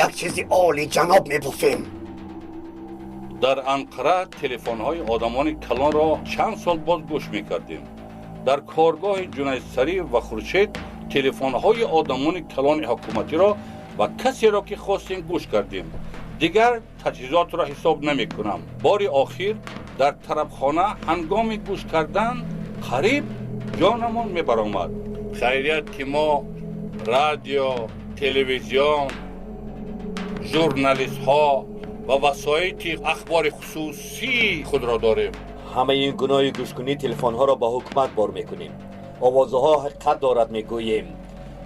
як чизи олиҷаноб мебуфем. Дар Анқара телефонҳои одамони калонро чанд сол боз гӯш мекардем. Дар коргоҳи Ҷунайдсарӣ ва Хуршед телефонҳои одамони калони ҳукуматиро ва касеро ки хостем гӯш кардем. Дигар таҷҳизотро ҳисоб намекунам. Бори охир дар тарабхона ҳангоми гӯш кардан қариб ҷонамон мебаромад. Хайрият ки мо радио, телевизион, журналистҳо ва васоити ахбори хусусии худро дорем. Ҳамаи ин гуноҳи гӯшкунии телефонҳоро ба ҳукумат бор мекунем. Овозаҳо ҳақиқат дорад мегӯем.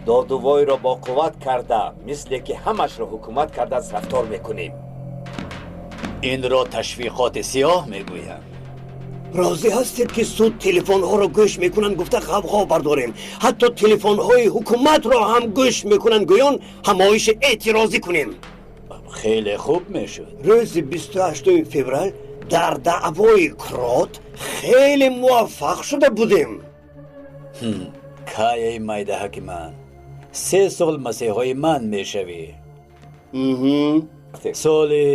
Додувойро бо қувват карда, мисле ки ҳамашро ҳукумат кардааст рафтор мекунем. Инро ташвиқоти сиёҳ мегӯянд. Розӣ ҳастед ки суд телефонҳоро гӯш мекунанд гуфта ғавғо бардорем. Ҳатто телефонҳои ҳукуматро ҳам гӯш мекунанд гӯён ҳамоиши эътирозӣ кунем. Хеле хуб мешуд. Рӯзи 28 феврал дар даъвои Крот хеле муваффақ шуда будем. Кай майдаҳаки ман, 3 сол масеҳои ман мешавӣ. Соли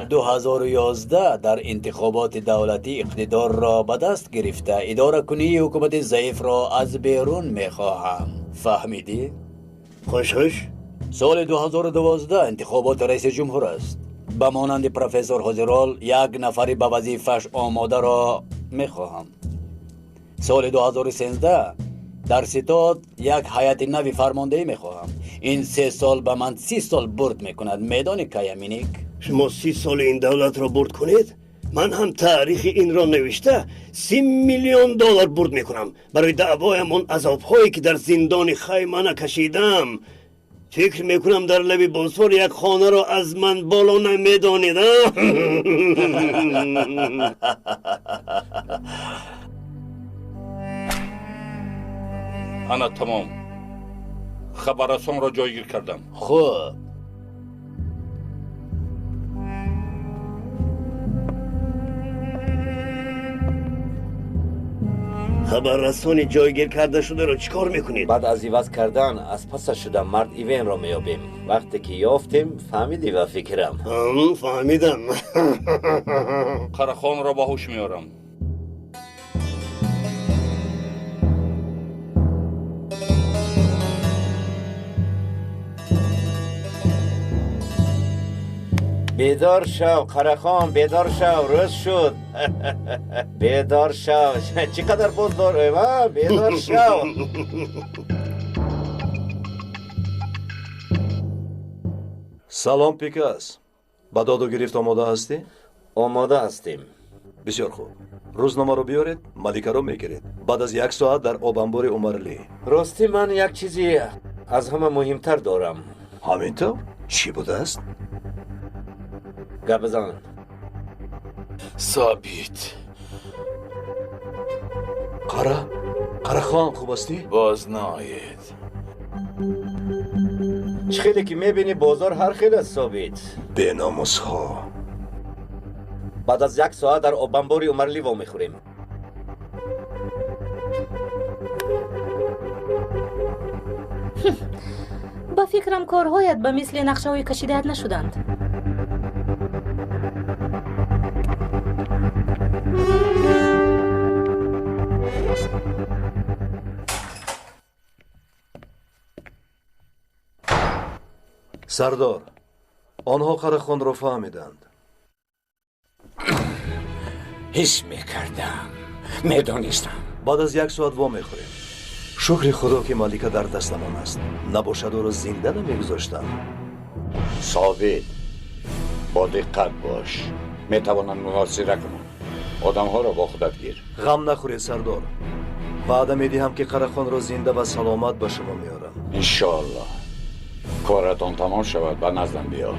2011 дар интихоботи давлатӣ иқтидорро ба даст гирифта идоракунии ҳукумати заифро аз берун мехоҳам. Фаҳмидӣ? Хуш хуш. Соли 2012 интихоботи раиси ҷумҳур аст. Ба монанди профессор Ҳозирол як нафари ба вазифааш омодаро мехоҳам. Соли 2013 дар ситод як ҳайати нави фармондеҳӣ мехоҳам. Ин 3 сол ба ман 30 сол бурд мекунад. Медонӣ, Каяминик? Шумо 30 соли ин давлатро бурд кунед, ман ҳам таърихи инро навишта $30 миллион бурд мекунам. Барои даъвоям он азобҳое ки дар зиндони Хаймана кашидам. Фикр мекунам дар лаби Босфор як хонаро аз ман боло намедонед. Ана тамом. Хабаррасонро ҷойгир кардам. Хуб. Хабаррасони ҷойгир карда шударо чӣ кор мекунед? Баъд аз иваз кардан аз пасаш шуда мард Ивенро меёбем. Вақте ки ёфтем, фаҳмидӣ ба фикрам. Фаҳмидам. Қарахонро ба ҳуш меорам. Бедор шав, Қарахон, бедор шав, рӯз шуд. Бедор шав. Чӣ қадар боз дорем, а? Бедор шав. Салом, Пикас. Ба доду гирифт омода ҳастӣ? Омода ҳастем. Бисёр хуб. Рӯзномаро биёред, Маликаро мегиред. Баъд аз як соат дар обанбори Умарли. Ростӣ ман як чизи аз ҳама муҳимтар дорам. Ҳамин тавр? Чӣ будааст? Гап бизан. Собит. Қара? Қарахон, хуб ҳастӣ? Боз наоед. Чӣ хеле ки мебинӣ, бозор ҳар хел аст, Собит. Беномусҳо. Баъд аз як соат дар обанбори Умарли вомехӯрем. Ба фикрам, корҳоят ба мисли нақшаҳои кашидаят нашуданд. Сардор, онҳо Қарахонро фаҳмиданд. Ҳис мекардам, медонистам. Баъд аз як соат вомехӯрем. Шукри Худо, ки Малика дар дастамон аст. Набошад, ӯро зинда намегузоштанд. Собит, бо диққат бош. Метавонанд муҳосира кунанд. Одамҳоро бо худат гир. Ғам нахӯред, сардор. Ваъда медиҳам, ки Қарахонро зинда ва саломат ба шумо меорам. Иншоаллоҳ. Коратон тамом шавад, ба наздам биё.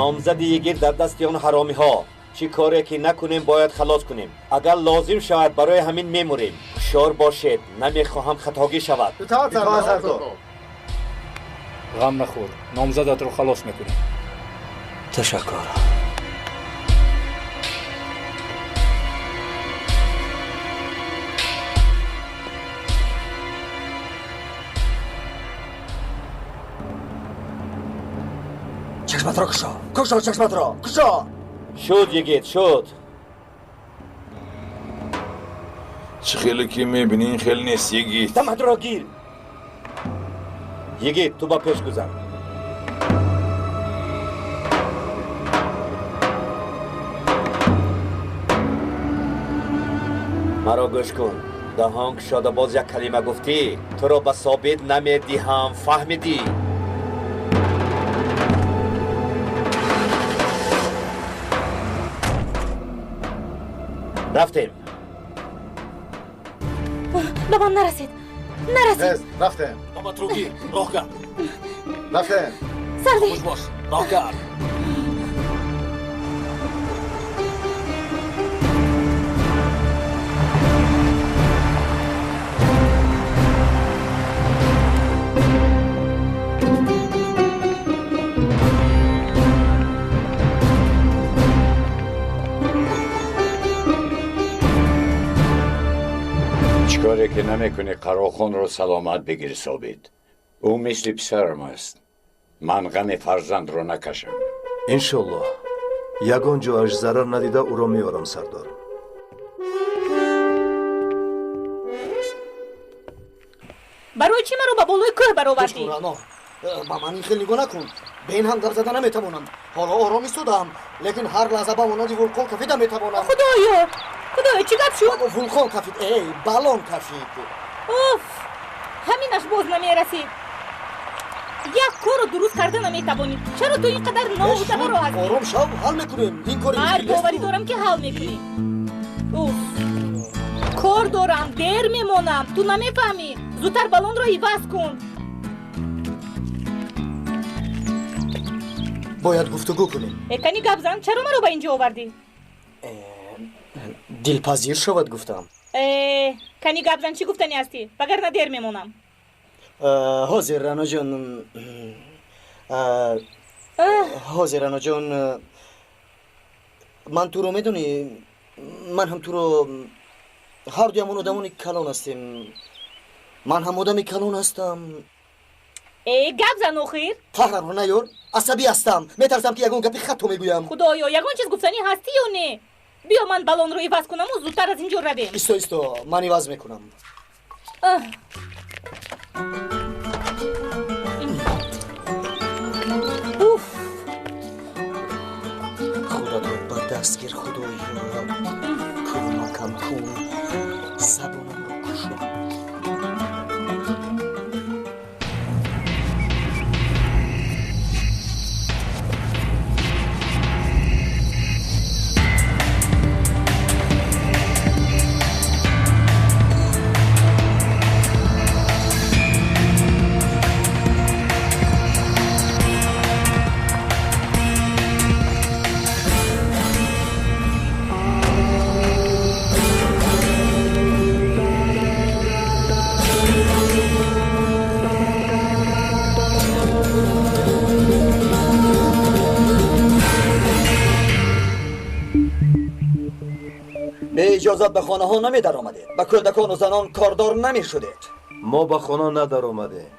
Номзади йигит дар дасти он ҳаромиҳо. Чӣ коре ки накунем, бояд халос кунем. Агар лозим шавад, барои ҳамин мемурем. Ҳушёр бошед, намехоҳам хатогӣ шавад. Ғам нахӯр, номзадатро халос мекунем. Ташаккур. Чашматро кушо, кушо чашматро, кушо. Шуд, йигит, шуд. Чӣ хеле ки мебинӣ, ин хел нест, йигит. Даматро гир. Йигит, ту ба пеш гузар. Маро гӯш кун. Даҳон кушода боз як калима гуфтӣ, туро ба Собит намедиҳам, фаҳмидӣ? Рафтем. Ба ман нарасед, нарасед. Рафтем. Даматро гир, роҳ кард. Рафтем. Сарди. Хуш бош, роҳ кард. Коре ки намекунӣ, Қарохонро саломат бигир, Собит. Ӯ мисли писарам аст. Ман ғами фарзандро накашам. Иншоллоҳ, ягон ҷоаш зарар надида ӯро меорам, сардор. Барои чӣ маро ба болои кӯҳ баровардӣ? Рано, ба ман ин хел нигоҳ накун. Бе ин ҳам гап зада наметавонам. Ҳоло ором истодаам, лекин ҳар лаҳза ба монанди вулқон кафида метавонам. Худоё! Худоё, чӣ гап шуд? Вулқон кафид, эй, баллон кафид. Уф, ҳаминаш боз намерасид. Як корро дуруст карда наметавонӣ. Чаро ту ин қадар ноутабаро ҳастӣ? Ором шав, ҳал мекунем. Ин кори мушкил нест. Боварӣ дорам, ки ҳал мекунӣ. Уф, кор дорам, дер мемонам. Ту намефаҳмӣ. Зудтар баллонро иваз кун. Бояд гуфтугӯ кунем. Кани гап зан, чаро маро ба ин ҷо овардӣ? Дилпазир шавад гуфтам. Кани гап зан, чӣ гуфтанӣ ҳастӣ? Вагарна дер мемонам. Ҳозир, Раноҷон. Ҳозир, Раноҷон. Ман туро медонӣ, ман ҳам туро, ҳар дуямон одамони калон ҳастем. Ман ҳам одами калон ҳастам. Гап зан охир. Қаҳрро наёр, асабӣ ҳастам. Метарсам, ки ягон гапи хато мегӯям. Худоё, ягон чиз гуфтанӣ ҳастӣ ё не? Биё ман баллонро иваз кунаму зудтар аз ин ҷо равем. Исто, исто, ман иваз мекунам. Уф! Худатро ба даст гир, Худоё. Кӯмакам кун, забонамро кушо. Иҷозат ба хонаҳо намедаромадед, ба кӯдакону занон кордор намешудед. Мо ба хона надаромадем.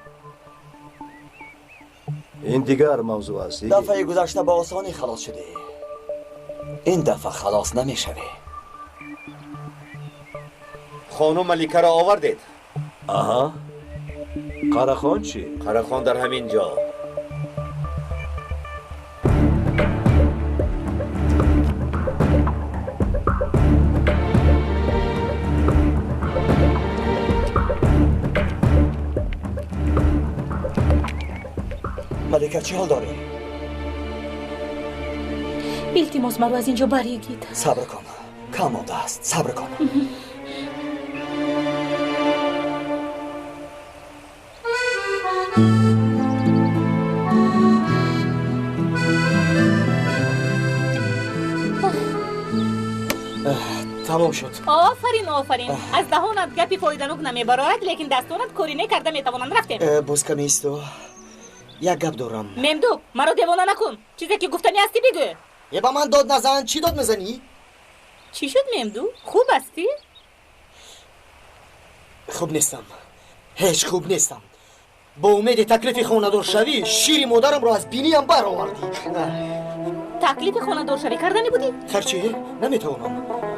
Ин дигар мавзӯъ аст. Дафъаи гузашта ба осонӣ халос шудӣ, ин дафъа халос намешавӣ. Хонум Маликаро овардед? Аҳа. Қарахон чӣ? Қарахон дар ҳамин ҷо. Малика, чӣ ҳол дорӣ? Илтимос, маро аз ин ҷо барегид. Сабр кун, кам мондааст, сабр кун. Тамом шуд. Офарин, офарин. Аз даҳонат гапи фоиданок намебарояд, лекин дастонат кори некарда метавонанд. Рафтем. Боз каме исто. Як гап дорам. Мемдук, маро девона накун. Чизе ки гуфтанӣ ҳастӣ бигӯ. Е, ба ман дод назан. Чӣ дод мезанӣ? Чӣ шуд, Мемду? Хуб ҳастӣ? Хуб нестам. Ҳеҷ хуб нестам. Бо умеди таклифи хонадоршавӣ шири модарамро аз биниям баровардӣ. Таклифи хонадоршавӣ карданӣ будӣ? Харчи, наметавонам.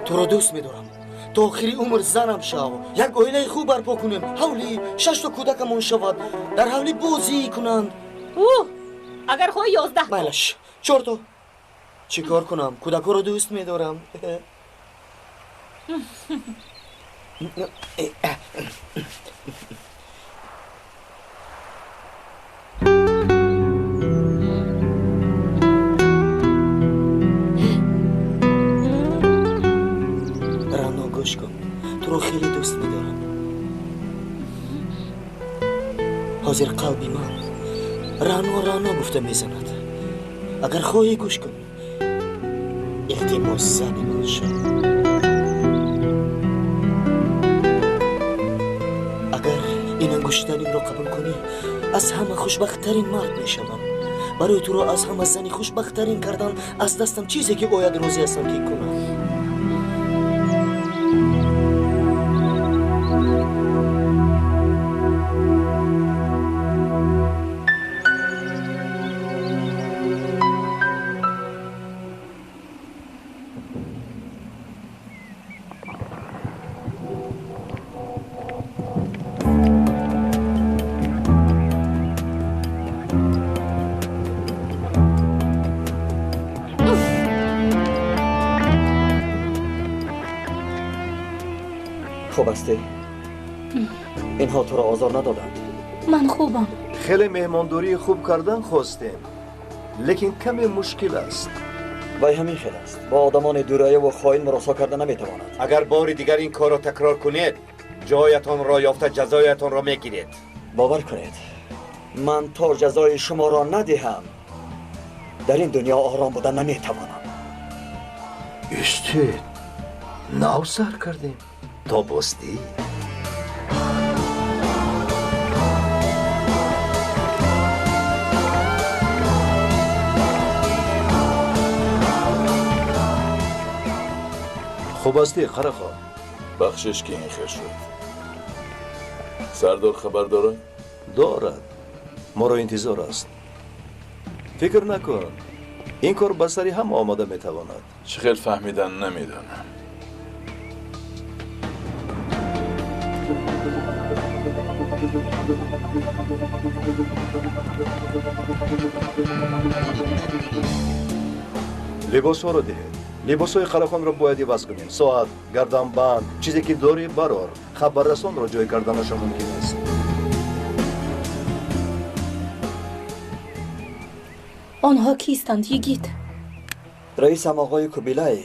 Туро дӯст медорам. То охири умр занам шав. Як оилаи хуб барпо кунем. Ҳавлӣ, шашто кӯдакамон шавад. Дар ҳавлӣ бозӣ кунанд. Уҳ, агар хоҳӣ 11. Майлаш, 4. Чӣ кор кунам? Кӯдакҳоро дӯст медорам. Рано, гӯш кун. Туро хеле дӯст медорам. Ҳозир қалби ман Рано, Рано гуфта мезанад. Агар хоҳӣ, гӯш кун. Илтимос, зани ман шав. Агар ин ангуштаримро қабул кунӣ, аз ҳама хушбахттарин мард мешавам. Барои туро аз ҳама зани хушбахттарин кардан аз дастам чизе ки ояд розӣ ҳастам ки кунам. Хуб ҳастӣ? Инҳо туро озор надоданд? Ман хубам. Хеле меҳмондории хуб кардан хостем, лекин каме мушкил аст. Вай ҳамин хел аст. Бо одамони дурая ва хоин муросо карда наметавонад. Агар бори дигар ин корро такрор кунед, ҷоятонро ёфта ҷазоятонро мегиред. Бовар кунед, ман то ҷазои шуморо надиҳам, дар ин дунё ором буда наметавонам. Истед, нав сар кардем. То бостӣ. Хуб ҳастӣ, Қарахон? Бахшиш, ки ин хел шуд. Сардор хабар дорад? Дорад. Моро интизор аст. Фикр накун, ин кор ба сари ҳама омада метавонад. Чӣ хел фаҳмидан намедонам. Либосҳоро диҳед. Либосҳои Қарахонро бояд иваз кунем. Соат, гарданбанд, чизе ки дорӣ барор. Хабаррасонро ҷой карданашон мумкин аст. Онҳо кистанд, Йигит? Раисам оғои Кубилай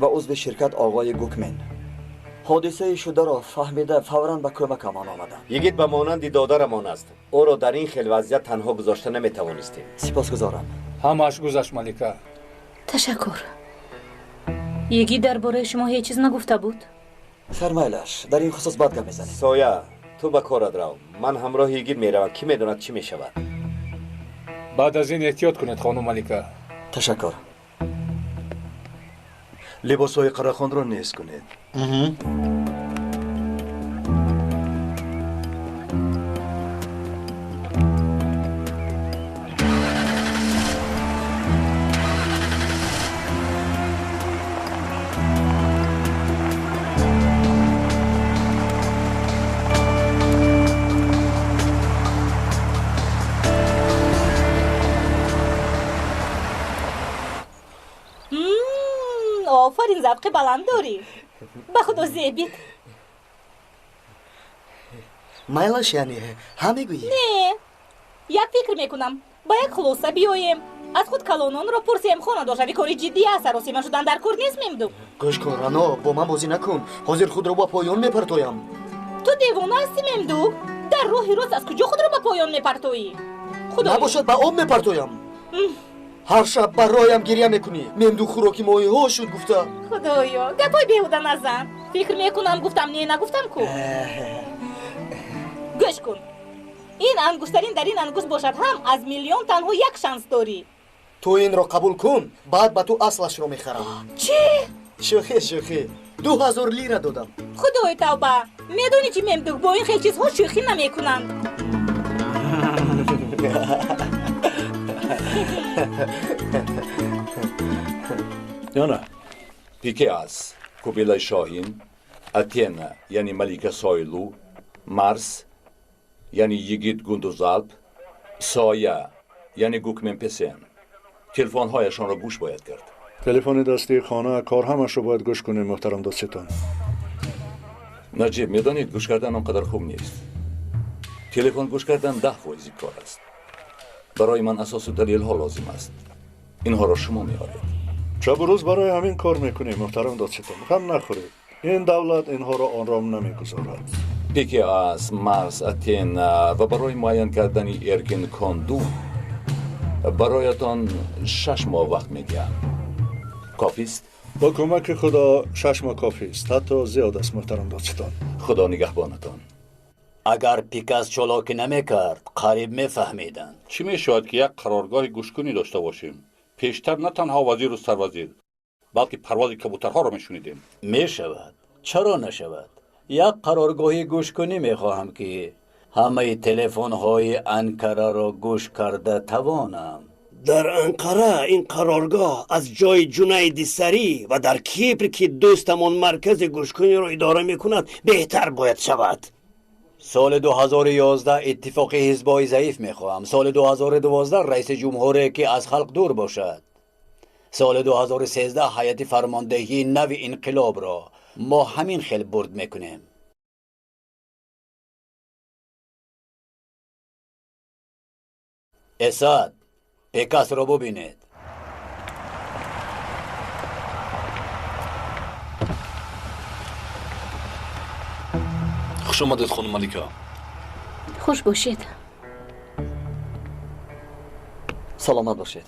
ва узви ширкат оғои Гукмен. Ҳодисаи шударо фаҳмида фавран ба кӯмакамон омаданд. Йигит ба монанди додарамон аст. Ӯро дар ин хел вазъият танҳо гузошта наметавонистем. Сипосгузорам. Ҳамааш гузашт, Малика. Ташаккур. Йигит дар бораи шумо ҳеҷ чиз нагуфта буд? Фармайлаш, дар ин хусус баъд гап мезанем. Соя, ту ба корат рав. Ман ҳамроҳи Йигит меравам. Кӣ медонад чӣ мешавад? Баъд аз ин эҳтиёт кунед, хонум Малика. Ташаккур. Либосҳои Қарахонро нест кунед. Офарин, завқи баланд дорӣ. Ба худо зебит. Майлаш, яъне ҳа мегӯӣ? Не, як фикр мекунам, ба як хулоса биёем. Аз худ калононро пурсем. Хонадоршавӣ кори ҷиддӣ аст, саросима шудан дар кор нест, Мемду. Гӯш кун, Рано, бо ман бозӣ накун. Ҳозир худро ба поён мепартоям. Ту девона ҳастӣ, Мемду? Дар роҳи рост аз куҷо худро ба поён мепартоӣ? Набошад, ба об мепартоям. Ҳар шаб бароям гиря мекунӣ. Мемду хӯроки моҳиҳо шуд гуфта. Худоё, гапҳои беҳуда назан. Фикр мекунам, гуфтам, не, нагуфтам ку. Гӯш кун, ин ангуштарин дар ин ангушт бошад ҳам аз миллион танҳо як шанс дорӣ. Ту инро қабул кун, баъд ба ту аслашро мехарам. Чӣ? Шӯхӣ, шӯхӣ. 2000 лира додам. Худои тавба, медонӣ чӣ, Мемдук, бо ин хел чизҳо шӯхӣ намекунанд. Ё на? Пикеас, Кубилай Шоҳин, Атена, яъне Малика Сойлу, Марс, яъне Йигит Гундузалп, Соя, яъне Гукмен Песен. Телефонҳояшонро гӯш бояд кард. Телефони дастии хона, кор ҳамашро бояд гӯш кунем, муҳтарам додситон. Наҷиб, медонед, гӯш кардан он қадар хуб нест. Телефон гӯш кардан 10% кор аст. Барои ман асосу далелҳо лозим аст. Инҳоро шумо меоред. Шабу рӯз барои ҳамин кор мекунем, муҳтарам додситон. Ғам нахӯред. Ин давлат инҳоро ором намегузорад. Пикеас, Марс, Атена ва барои муайян кардани Эркин Конду бароятон 6 моҳ вақт медиҳам. Кофист? Бо кӯмаки Худо 6 моҳ кофист, ҳатто зиёд аст, муҳтарам додситон. Худо нигаҳбонатон. Агар Пикас чолокӣ намекард, қариб мефаҳмиданд. Чӣ мешавад, ки як қароргоҳи гӯшкунӣ дошта бошем? Пештар на танҳо вазиру сарвазир, балки парвози кабутарҳоро мешунидем. Мешавад. Чаро нашавад? Як қароргоҳи гӯшкунӣ мехоҳам, ки ҳамаи телефонҳои Анкараро гӯш карда тавонам. Дар Анқара ин қароргоҳ аз ҷои Ҷунайди Сарӣ ва дар Кипр, ки дӯстамон маркази гӯшкуниро идора мекунад, беҳтар бояд шавад. Соли 2011 иттифоқи ҳизбҳои заиф мехоҳам. Соли 2012 раиси ҷумҳуре, ки аз халқ дур бошад. Соли 2013 ҳайати фармондеҳии нави инқилобро мо ҳамин хел бурд мекунем. Эсад, Пекасро бубинед. Хуш омадед, хонум Малика. Хуш бошед. Саломат бошед.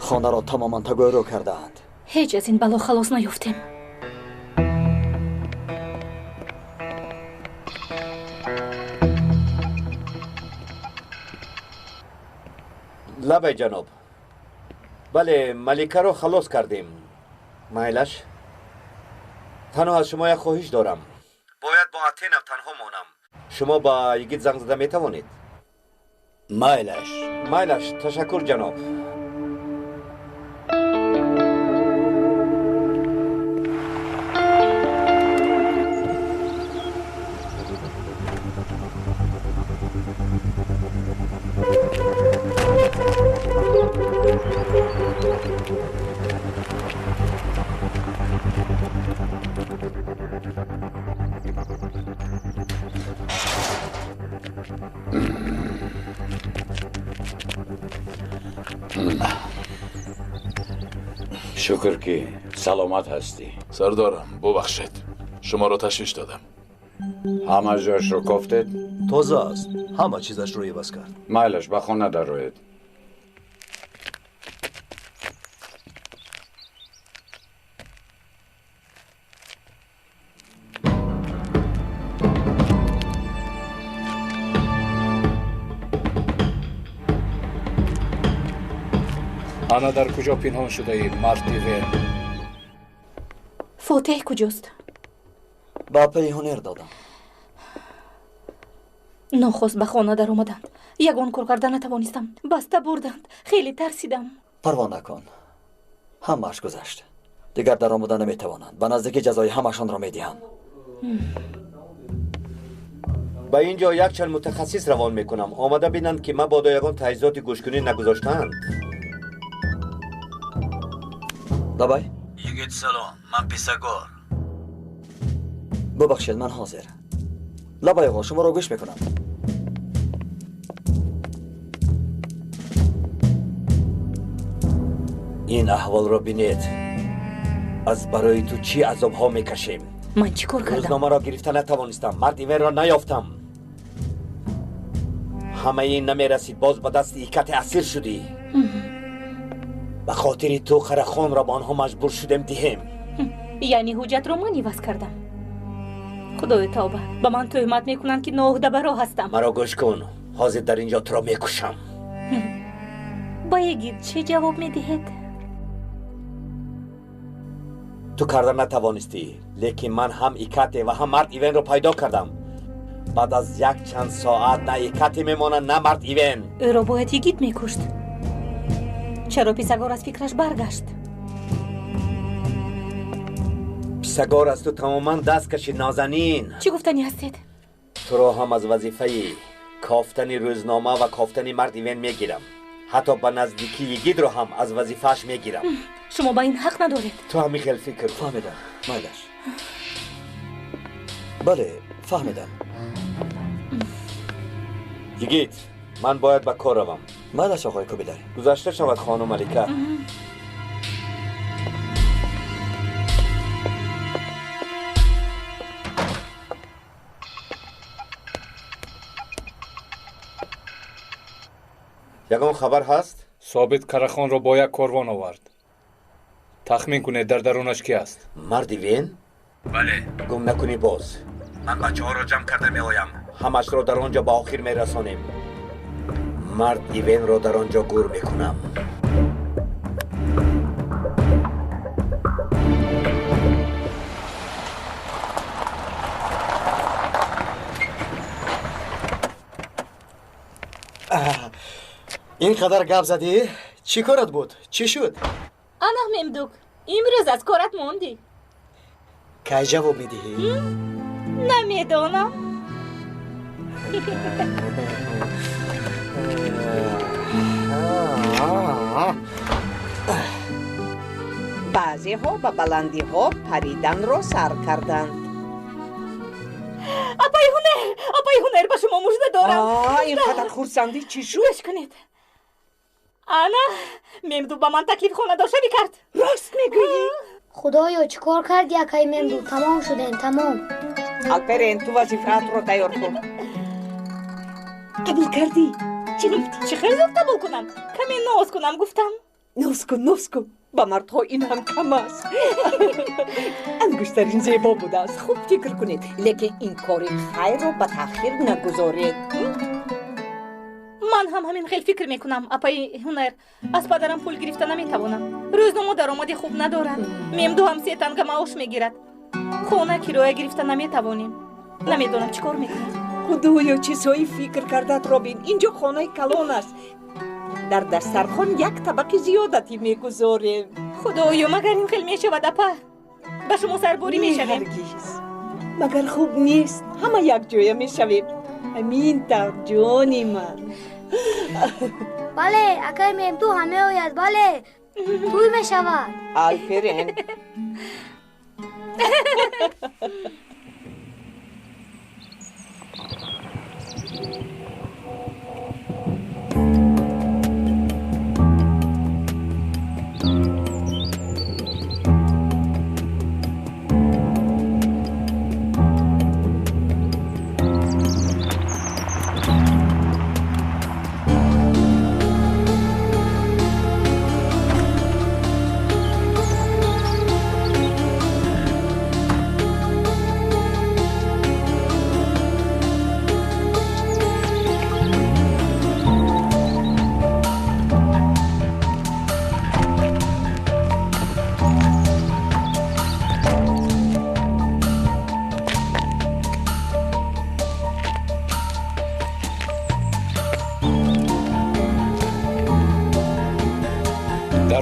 Хонаро тамоман тагӯйрӯ кардаанд. Ҳеҷ аз ин бало халос наёфтем. Лабай ҷаноб. Бале, маликаро халос кардем. Майлаш, танҳо аз шумо як хоҳиш дорам. Бояд бо Атенав танҳо монам. Шумо ба йигит занг зада метавонед? Майлаш. Майлаш, ташаккур ҷаноб. Шукр ки саломат ҳастӣ. Сардорам, бубахшед, шуморо ташвиш додам. Ҳама ҷояшро кофтед? Тоза аст, ҳама чизашро иваз кард. Майлаш, ба хона дароед. Ана дар куҷо пинҳон шудаӣ, марди Вен? Фотеҳ куҷост? Ба пайи ҳунер додам. Нохост ба хона даромаданд. Ягон кор карда натавонистам. Баста бурданд. Хеле тарсидам. Парво накун. Ҳамааш гузашт. Дигар даромада наметавонанд. Ба наздикӣ ҷазои ҳамашонро медиҳам. Ба ин ҷо якчанд мутахассис равон мекунам. Омада бинанд, ки мабодо ягон таҷҳизоти гӯшкунӣ нагузоштаанд. Давай. Йигит салом, ман Писагор. Бубахшед, ман ҳозир. Лабай оғо, шуморо гӯш мекунам. Ин аҳволро бинед. Аз барои ту чӣ азобҳо мекашем? Ман чӣ кор кардам? Рӯзномаро гирифта натавонистам, марди Ивенро наёфтам. Ҳамаи ин намерасид, боз ба дасти икате асир шудӣ. Ба хотири ту қарахонро ба онҳо маҷбур шудем диҳем. Яъне ҳуҷҷатро ман иваз кардам. Худои тавба, ба ман тӯҳмат мекунанд, ки ноуҳдабаро ҳастам. Маро гӯш кун, ҳозир дар ин ҷо туро мекушам. Ба йигит чӣ ҷавоб медиҳед? Ту карда натавонистӣ, лекин ман ҳам икате ва ҳам мард Ивенро пайдо кардам. Баъд аз як чанд соат на икате мемонад, на мард Ивен. Ӯро бояд йигит мекушт. Чаро Писагор аз фикраш баргашт? Писагор аз ту тамоман даст кашид, нозанин. Чӣ гуфтанӣ ҳастед? Туро ҳам аз вазифаи кофтани рӯзнома ва кофтани мард Ивен мегирам. Ҳатто ба наздикии йигитро ҳам аз вазифааш мегирам. Шумо ба ин ҳақ надоред. Ту ҳамин хел фикр. Фаҳмидам, майлаш. Бале, фаҳмидам. Йигит, ман бояд ба кор равам. Майлаш, оғои Кубилай. Гузашта шавад, хонум Малика. Ягон хабар ҳаст? Собит Карахонро бо як корвон овард. Тахмин кунед, дар дарунаш ки аст? Марди Вен? Бале. Гум накунӣ боз. Ман бачаҳоро ҷамъ карда меоям. Ҳамашро дар он ҷо ба охир мерасонем. Мард Ивенро дар он ҷо гур мекунам. Ин қадар гап задӣ? Чӣ корат буд? Чӣ шуд? Ана Мемдук, имрӯз аз корат мондӣ. Кай ҷавоб медиҳӣ? Намедонам. Баъзеҳо ба баландиҳо париданро сар карданд. Апаи ҳунер, апаи ҳунер, ба шумо мужда дорам. Ин қадар хурсандӣ чӣ шуд? Гӯш кунед. Ана Мемду ба ман таклиф хонадоршавӣ кард. Рост мегӯӣ? Худоё, чӣ кор карди, акаи Мемду? Тамом шудем, тамом. Алперен, ту вазифаатро тайёр кун. Қабул кардӣ? Чӣ гуфтӣ? Чӣ хел зуд қабул кунам? Каме ноз кунам гуфтам. Ноз кун, ноз кун. Ба мардҳо ин ҳам кам аст. Ангуштарин зебо будааст. Хуб фикр кунед, лекин ин кори хайрро ба таъхир нагузоред. Ман ҳам ҳамин хел фикр мекунам, апаи Ҳунар. Аз падарам пул гирифта наметавонам. Рӯзнома даромади хуб надорад. Мемду ҳам 3 танга маош мегирад. Хона кироя гирифта наметавонем. Намедонам чӣ кор мекунам. Худоё, чизҳои фикр кардаат робин. Инҷо хонаи калон аст. Дар дастархон як табақи зиёдатӣ мегузорем. Худоё, магар ин хел мешавад, апа? Ба шумо сарборӣ мешавем. Ҳаргиз. Магар хуб нест? Ҳама якҷоя мешавем. Ҳамин тавр, ҷони ман. Бале, акаи Мемду ҳам меояд, бале. Тӯй мешавад. Алперен.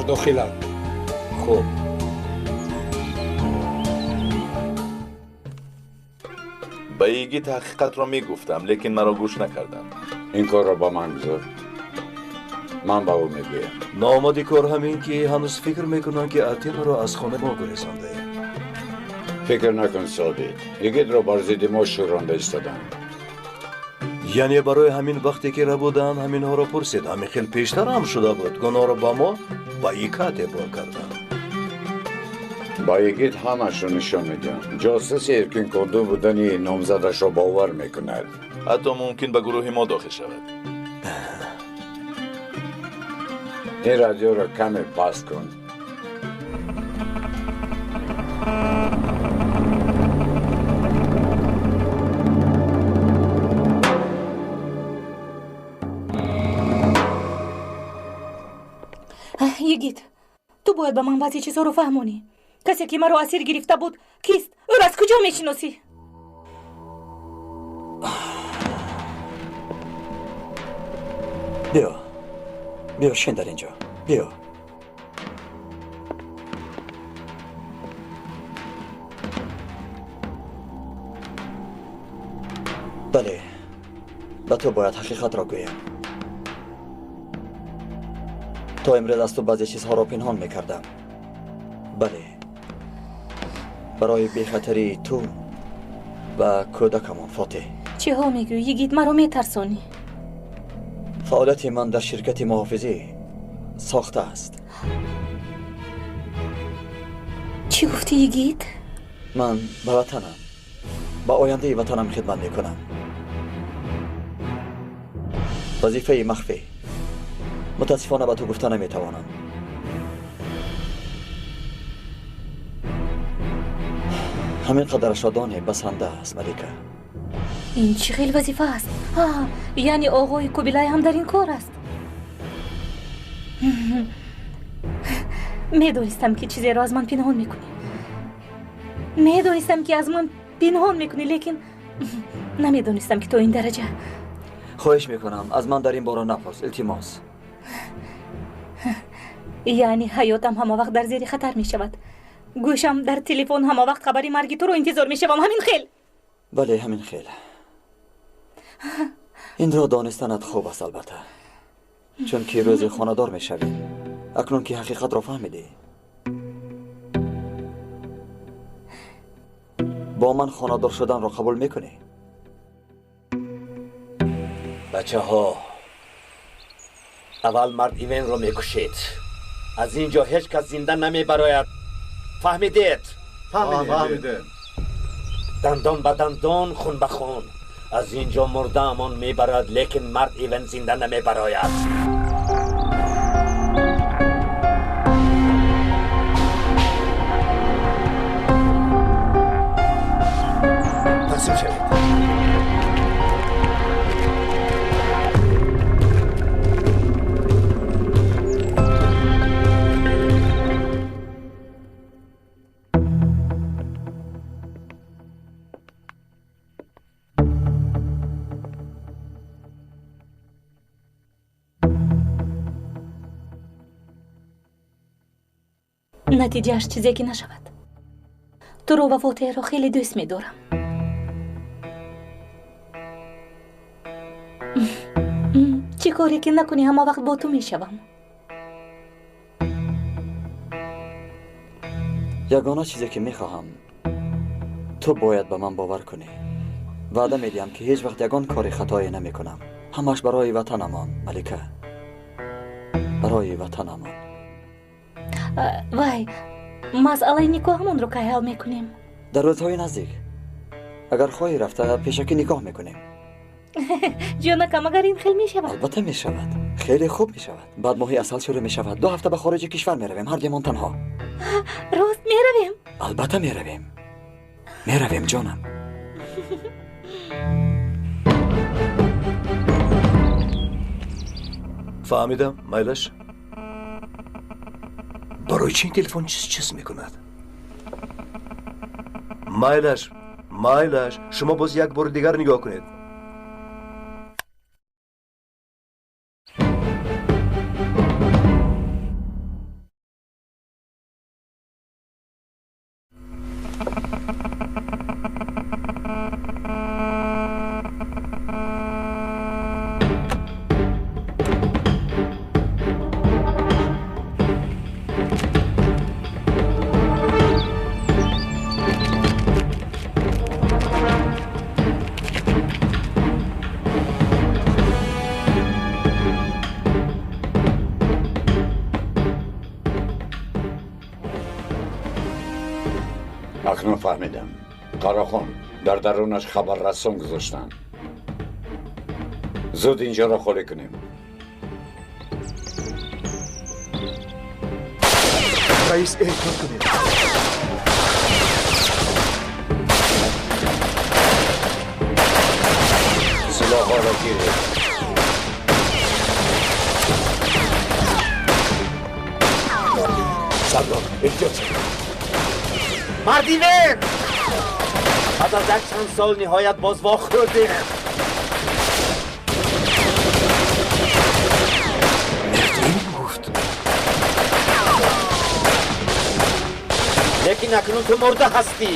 Дохиланд. Хуб. Ба йигит ҳақиқатро мегуфтам, лекин маро гӯш накарданд. Ин корро ба ман гузор. Ман ба ӯ мегӯям. Номади кор ҳамин ки ҳанӯз фикр мекунанд ки Атинро аз хонаи мо гурезондаем. Фикр накун, Собит. Йигитро бар зидди мо шӯронда истоданд. Яъне барои ҳамин вақте ки рабуданд, ҳаминҳоро пурсид. Ҳамин хел пештар ҳам шуда буд. Гуноҳро ба мо ба Икате бор карданд. Ба йигит ҳамашро нишон медиҳам. Ҷосуси Эркин Конду будани номзадашро бовар мекунад. Ҳатто мумкин ба гурӯҳи мо дохил шавад. Ин радиоро каме паст кун. Йигит, ту бояд ба ман баъзе чизҳоро фаҳмонӣ. Касе ки маро асир гирифта буд кист? Ӯро аз куҷо мешиносӣ? Биё, биё, шин дар инҷо. Биё. Бале, ба ту бояд ҳақиқатро гӯям. То имрӯз аз ту баъзе чизҳоро пинҳон мекардам. Бале, барои бехатарии ту ва кӯдакамон Фотеҳ. Чиҳо мегӯӣ, йигит? Маро метарсонӣ. Фаъолияти ман дар ширкати муҳофизӣ сохта аст. Чӣ гуфтӣ, йигит? Ман ба ватанам, ба ояндаи ватанам хидмат мекунам. Вазифаи махфӣ. Мутаассифона ба ту гуфта наметавонам. Ҳамин қадарашро доне басанда аст, Малика. Ин чӣ хел вазифа аст? Яъне оғои Кубилай ҳам дар ин кор аст. Медонистам, ки чизеро аз ман пинҳон мекунӣ. Медонистам, ки аз ман пинҳон мекунӣ, лекин намедонистам, ки то ин дараҷа. Хоҳиш мекунам, аз ман дар ин бора напурс, илтимос. Яъне ҳаётам ҳама вақт дар зери хатар мешавад. Гӯшам дар телефон ҳама вақт хабари марги туро интизор мешавам. Ҳамин хел? Бале, ҳамин хел. Инро донистанат хуб аст, албатта, чунки рӯзе хонадор мешавӣ. Акнун ки ҳақиқатро фаҳмидӣ, бо ман хонадор шуданро қабул мекунӣ? Бачаҳо, аввал мард Ивенро мекушед. Аз ин ҷо ҳеҷ кас зинда намебарояд. Фаҳмидед? Фаҳмидем. Дандон ба дандон, хун ба хун. Аз ин ҷо мурдаамон мебарад, лекин мард Ивен зинда намебарояд. Натиҷааш чизе ки нашавад. Туро ва Фотеҳро хеле дӯст медорам. Чӣ коре ки накунӣ, ҳама вақт бо ту мешавам. Ягона чизе ки мехоҳам, ту бояд ба ман бовар кунӣ. Ваъда медиҳам, ки ҳеҷ вақт ягон кори хатое намекунам. Ҳамаш барои ватанамон, Малика, барои ватанамон. Вай, масъалаи никоҳамонро кай ҳал мекунем? Дар рӯзҳои наздик. Агар хоҳӣ, рафта пешакӣ никоҳ мекунем. Ҷонакам, агар ин хел мешавад? Албатта мешавад, хеле хуб мешавад. Баъд моҳи асал шурӯъ мешавад. 2 ҳафта ба хориҷи кишвар меравем, ҳардуямон танҳо. Рост меравем? Албатта меравем, меравем ҷонам. Фаҳмидам, майлаш. Барои чӣ ин телефон чиз чиз мекунад? Майлаш, майлаш, шумо боз як бори дигар нигоҳ кунед. Акнун фаҳмидам. Қарахон дар дарунаш хабаррасон гузоштанд. Зуд инҷоро холӣ кунем. Раис, эҳтиёт кунед. Силоҳҳоро гиред. Сардор, эҳтиёт шавед. Мардивен! Баъд аз як чанд сол ниҳоят боз вохӯрдем. Мардин гуфт. Лекин акнун ту мурда ҳастӣ.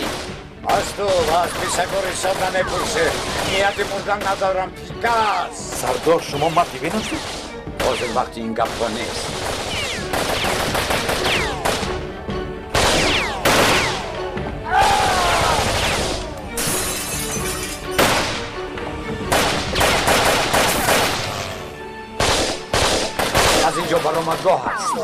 Аз ту ва аз писагор ҳисоб намепурсед. Нияти мурдан надорам, пикас. Сардор, шумо Мардивен ҳастед? Ҳозир вақти ин гапҳо нест. Аз инҷо баромадгоҳ аст.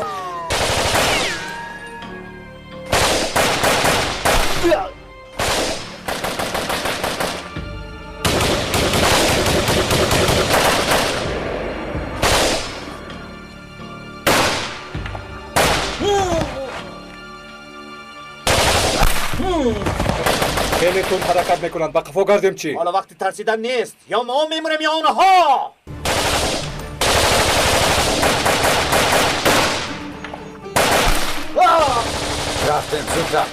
Хеле тунд ҳаракат мекунанд. Ба қафо гардем чӣ? Ҳоло вақти тарсидан нест. Ё мо мемурем, ё онҳо. Рафтем, зудтар.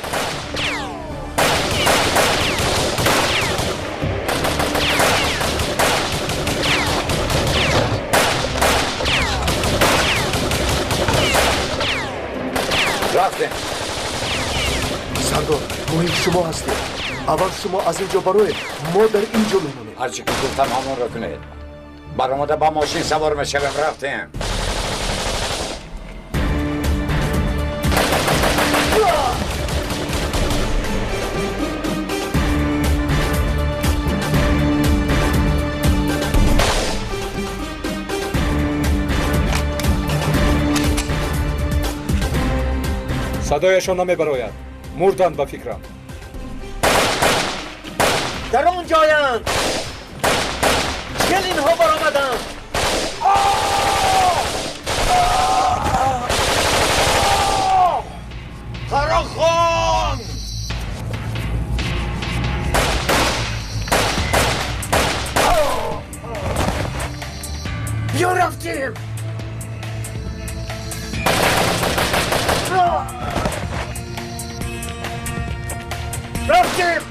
Рафтем. Сардор, муҳим шумо ҳастед. Аввал шумо аз ин ҷо бароед, мо дар ин ҷо мемонем. Ҳарчи ки гуфтам ҳамонро кунед. Баромада ба мошин савор мешавем. Рафтем. Садояшон намебарояд. Мурданд ба фикрам. Дар он ҷоянд. Чел инҳо баромаданд. Қарахон! Биё, рафтем. Рафтем!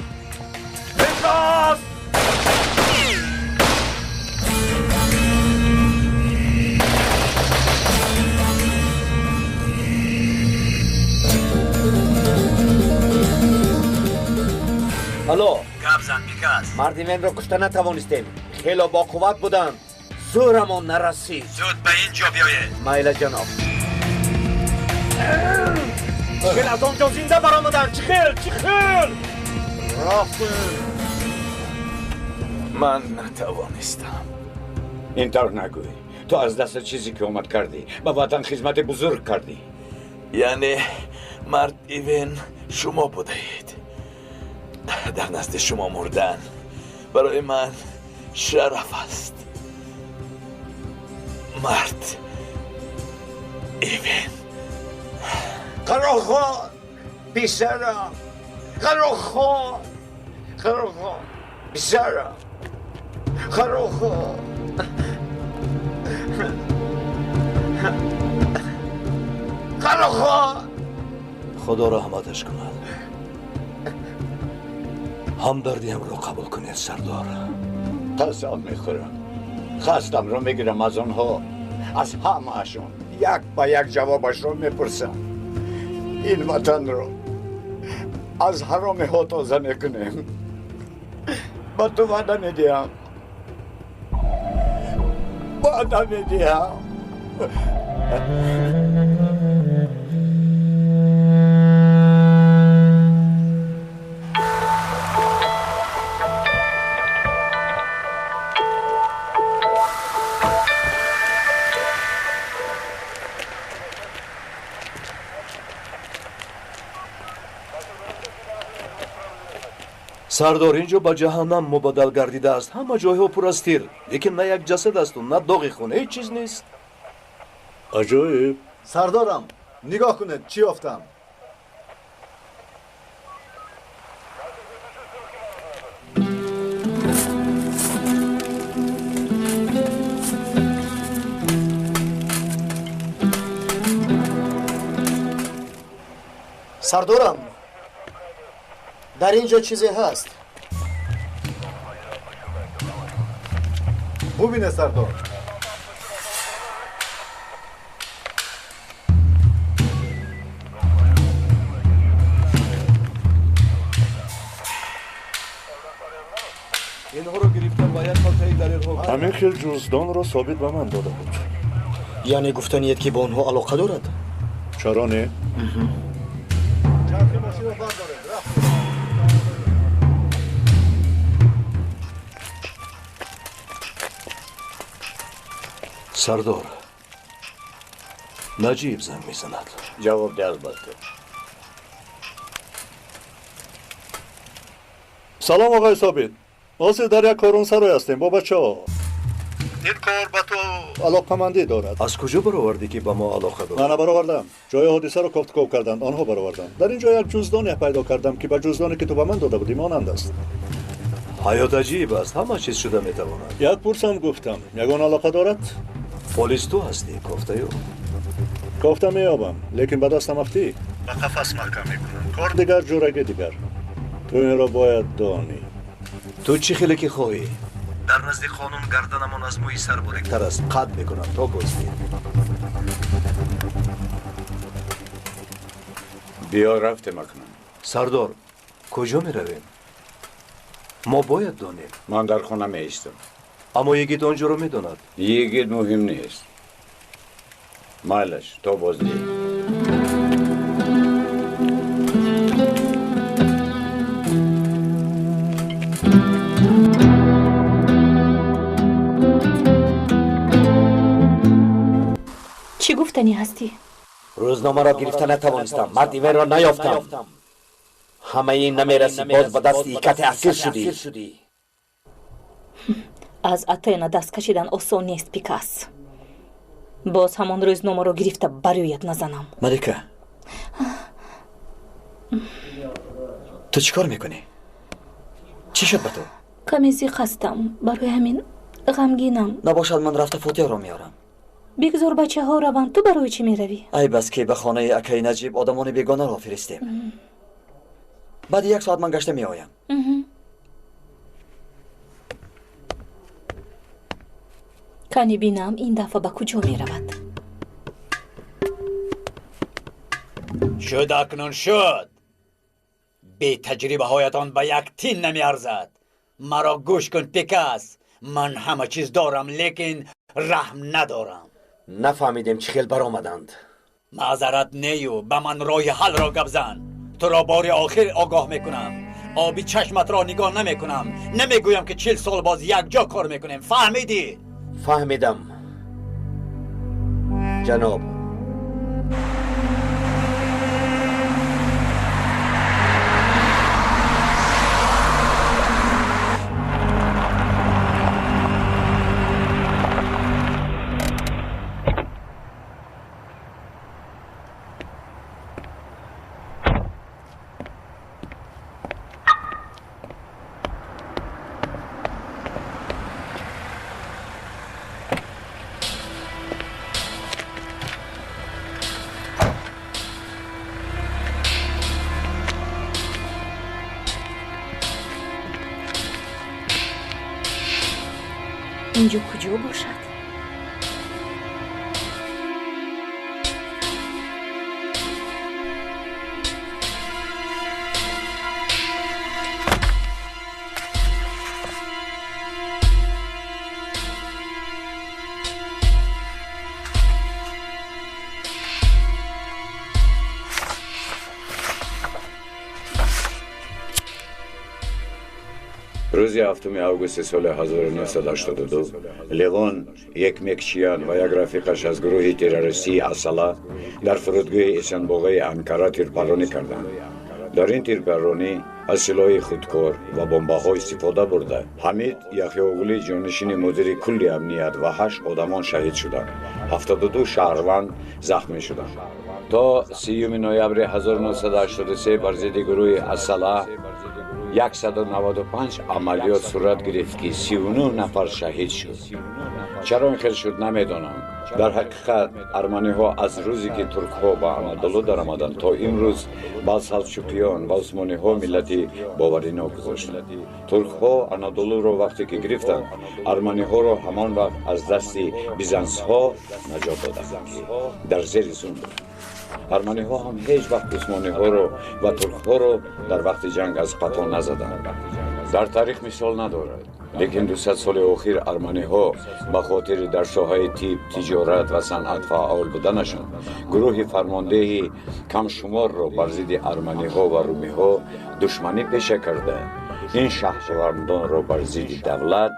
Бекас! Алло. Гап зан, Бикас. Марди Венро кушта натавонистем. Хело бо қувват буданд. Зӯрамон нарасид. Зуд ба ин ҷо биёед. Майла, ҷаноб. Чӣ хел аз он ҷо зинда баромаданд? Чӣ хел? Чӣ хел? Рафтем. Ман натавонистам. Ин тавр нагӯй. Ту аз даст чизе ки омад кардӣ, ба ватан хизмати бузург кардӣ. Яъне мард Ивен шумо будаед. Дар назди шумо мурдан барои ман шараф аст. Мард Ивен. Қарохон, писарам, Қарохон, Қарохон, писарам, Қарохон. Қарохон. Худо раҳматаш кунад. Ҳамдардиамро қабул кунед, сардор. Қасам мехӯрам. Хастамро мегирам аз онҳо, аз ҳамаашон. Як ба як ҷавобашро мепурсам. Ин ватанро аз ҳаромиҳо тоза мекунем. Ба ту ваъда медиҳам. Ваъда медиҳам. Сардор, ин ҷо ба ҷаҳаннам мубаддал гардидааст. Ҳама ҷойҳо пур аз тир, лекин на як ҷасад асту на доғи хун, ҳеҷ чиз нест. Аҷоиб. Сардорам, нигоҳ кунед, чӣ ёфтам. Сардорам, дар ин ҷо чизе ҳаст. Бубине, сардор. Инҳоро гирифта ба як халтаи далелҳо. Ҳамин хел ҷуздонро Собит ба ман дода буд. Яъне гуфтаниед, ки бо онҳо алоқа дорад? Чаро не? Чархи мошинро бардоред, рафтем. Сардор, Наҷиб занг мезанад. Ҷавоб деҳ, албатта. Салом, оғои Собит. Ҳозир дар як корвонсарой ҳастем бо бачаҳо. Ин кор ба ту алоқамандӣ дорад. Аз куҷо баровардӣ, ки ба мо алоқа дорад? Ман набаровардам. Ҷои ҳодисаро кофтуков карданд, онҳо бароварданд. Дар ин ҷо як ҷуздоне пайдо кардам, ки ба ҷуздоне, ки ту ба ман дода будӣ, монанд аст. Ҳаёт аҷиб аст, ҳама чиз шуда метавонад. Як пурсам гуфтам, ягон алоқа дорад? Полис ту ҳастӣ, кофтаю. Кофта меёбам, лекин ба дастам афтӣ, ба қафас маҳкам мекунам. Кор дигар, ҷураги дигар. Ту инро бояд донӣ. Ту чӣ хеле ки хоҳӣ. Дар назди қонун гарданамон аз мӯи сар буриктар аст. Қад мекунам то боздид. Биё, рафтем акнун. Сардор, куҷо меравем? Мо бояд донем. Ман дар хона меистам. Аммо йигит он ҷоро медонад. Йигит муҳим нест. Майлаш, то боздид. Чӣ гуфтанӣ ҳастӣ? Рӯзномаро гирифта натавонистам. Мард Ивенро наёфтам. Ҳамаи ин намерасид, боз ба дасти Икате асир шудӣ. Аз Атена даст кашидан осон нест, Пикас. Боз ҳамон рӯзномаро гирифта ба рӯят назанам. Малика, ту чӣ кор мекунӣ? Чӣ шуд ба ту? Каме зиқ ҳастам, барои ҳамин ғамгинам. Набошад, ман рафта Фотиҳро меорам. Бигзор бачаҳо раванд, ту барои чӣ меравӣ? Айб аст, ки ба хонаи акаи Наҷиб одамони бегонаро фиристем. Баъди як соат ман гашта меоям. Кани бинам, ин дафъа ба куҷо меравад? Шуд, акнун шуд. Бетаҷрибаҳоятон ба як тин намеарзад. Маро гӯш кун, Пикас. Ман ҳама чиз дорам, лекин раҳм надорам. Нафаҳмидем чӣ хел баромаданд. Маъзарат нею, ба ман роҳи ҳалро гап зан. Туро бори охир огоҳ мекунам. Оби чашматро нигоҳ намекунам. Намегӯям ки 40 сол боз якҷо кор мекунем. Фаҳмидӣ? Фаҳмидам, ҷаноб. Инҷо куҷо бошад? Рӯзи 7 августи соли 1982 Левон Екмекчиян ва як рафиқаш аз гурӯҳи террористии Асала дар фурудгоҳи Эсенбоғаи Анкара тирпарронӣ карданд. Дар ин тирпарронӣ аз силоҳи худкор ва бомбаҳо истифода бурда, Ҳамид Яҳёғулӣ ҷонишини мудири кулли амният ва 8 одамон шаҳид шуданд. 72 шаҳрванд захмӣ шуданд. То 30 ноябри 1983 бар зидди гурӯҳи Асала 195 амалиёт сурат гирифт, ки 39 нафар шаҳид шуд. Чаро ин хел шуд, намедонам. Дар ҳақиқат арманиҳо аз рӯзе ки туркҳо ба Анадолу даромаданд то имрӯз ба салчуқиён ва усмониҳо миллати боваринок гузоштанд. Туркҳо Анадолуро вақте ки гирифтанд, арманиҳоро ҳамон вақт аз дасти бизансҳо наҷот доданд, ки дар зери зулм буданд. Арманиҳо ҳам ҳеҷ вақт усмониҳоро ва туркҳоро дар вақти ҷанг аз қафо назаданд. Дар таърих мисол надорад, лекин 200 соли охир арманиҳо ба хотири дар соҳаи тиб, тиҷорат ва санъат фаъол буданашон гурӯҳи фармондеҳи камшуморро бар зидди арманиҳо ва румиҳо душманӣ пеша карда, ин шаҳрвандонро бар зидди давлат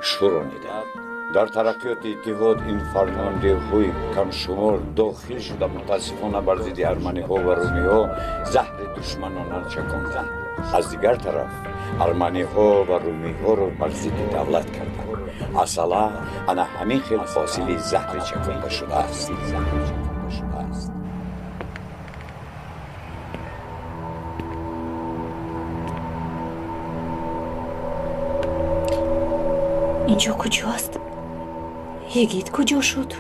шӯрониданд. Дар тараққиёти иттиҳод ин фармондеҳҳои камшумор дохил шуда, мутаассифона бар зидди арманиҳо ва румиҳо заҳри душманона чаконданд. Аз дигар тараф арманиҳо ва румиҳоро бар зидди давлат карданд. Асала ана ҳамин хел ҳосили заҳри чаконда шудааст. Инҷо куҷост? Йигит куҷо шуд?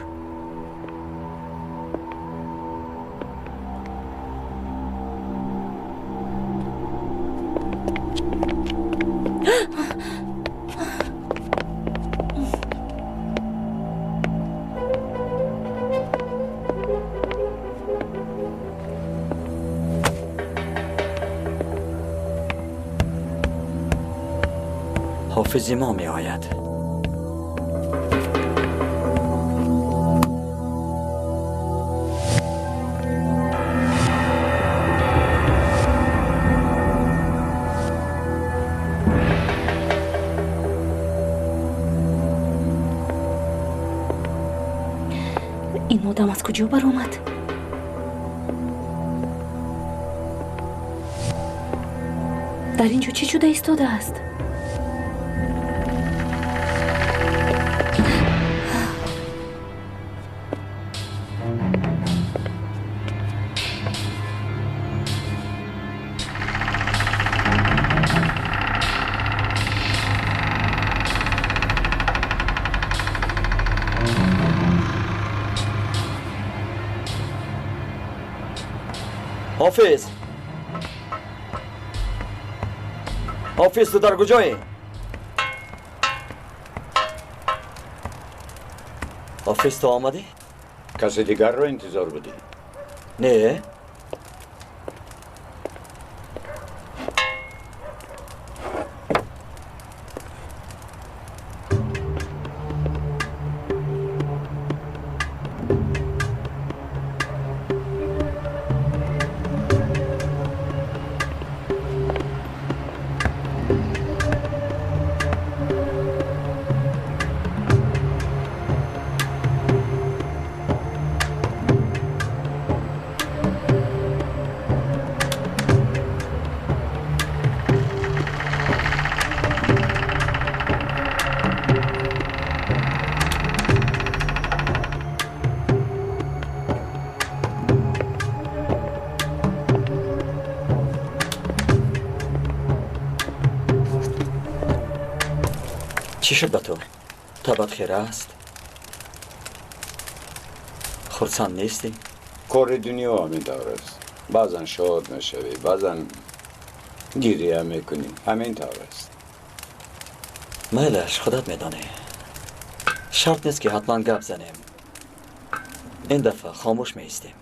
ҳофизи мо меояд. Ин одам аз куҷо баромад? Дар ин ҷо чӣ шуда истодааст? ҳофиз, ҳофиз, ту дар куҷоӣ? Ҳофиз, ту омадӣ? Касе дигарро интизор будӣ? Не. چی شد به تو؟ تبت خیره است؟ خرسند نیستی؟ کار دنیا همین طور است. بعضا شاد میشوی، بعضا گریه میکنی، همین طور است. میلش خودت میدانی. شرط نیست که حتما گپ زنیم. این دفعه خاموش میایستیم.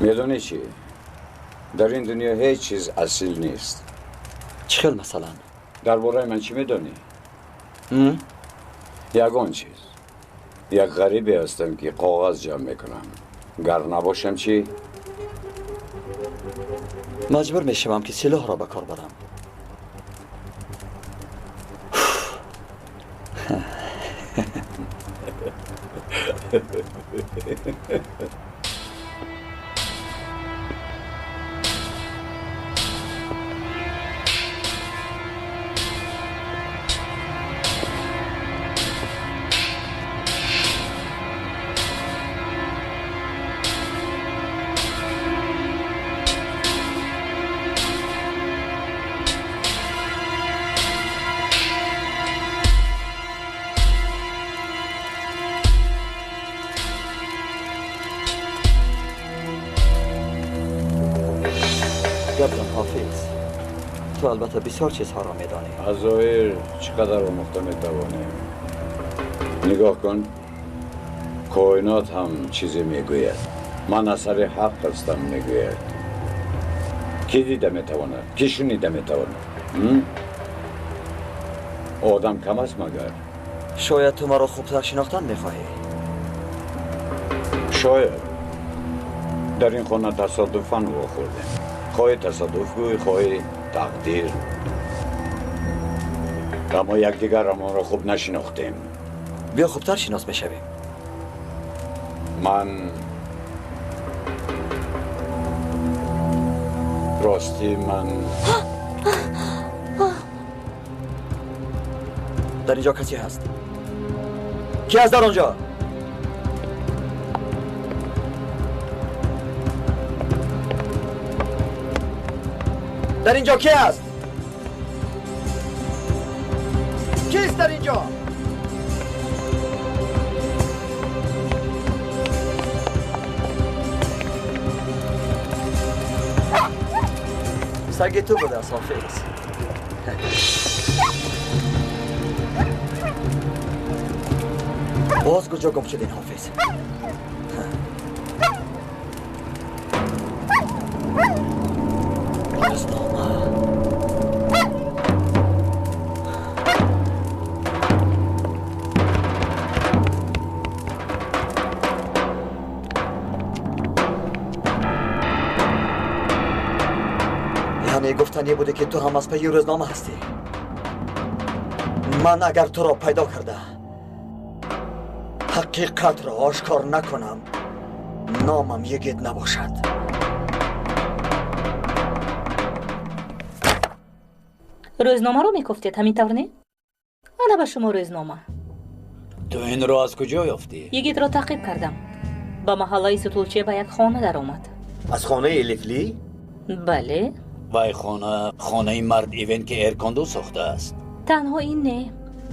میدونی چی؟ در این دنیا هیچ چیز اصیل نیست. چه مثلا؟ درباره من چی میدونی؟ یگان چیز. یک غریبی هستم که کاغذ جمع میکنم. گر نباشم چی؟ مجبور میشوم که سلاح را به کار برم. تو البته بسیار چیزها را میدانی. از ظاهر چقدر آموخته میتوانیم. نگاه کن، کائنات هم چیزی میگوید. من اثر حق هستم میگوید. کی دیده میتواند؟ کی شنیده میتواند؟ آدم کم است مگر؟ شاید تو مرا خوبتر شناختن میخواهی. شاید. در این خانه تصادفاً واخوردیم. خواهی تصادف گوی، خواهی تقدیر. اما یکدیگر ما را خوب نشناختیم. بیا خوبتر شناس بشویم. من راستی من در اینجا کسی هست؟ کی هست در آنجا؟ در اینجا کی است؟ کیست در اینجا؟ سگ تو بوده است حافظ. باز کجا گم شد این حافظ؟ Гуфтанӣ буде ки ту ҳам аз пайи рӯзнома ҳастӣ. Ман агар туро пайдо карда ҳақиқатро ошкор накунам, номам Йигит набошад. Рӯзномаро мекуфтед, ҳамин тавр не? Ана ба шумо рӯзнома. Ту инро аз куҷо ёфтӣ? Йигитро таъқиб кардам. Ба маҳаллаи Сутулче ба як хона даромад. Аз хонаи Элифлӣ? Бале. Вай хона хонаи мард Ивен ки Эрконду сохтааст. Танҳо ин не.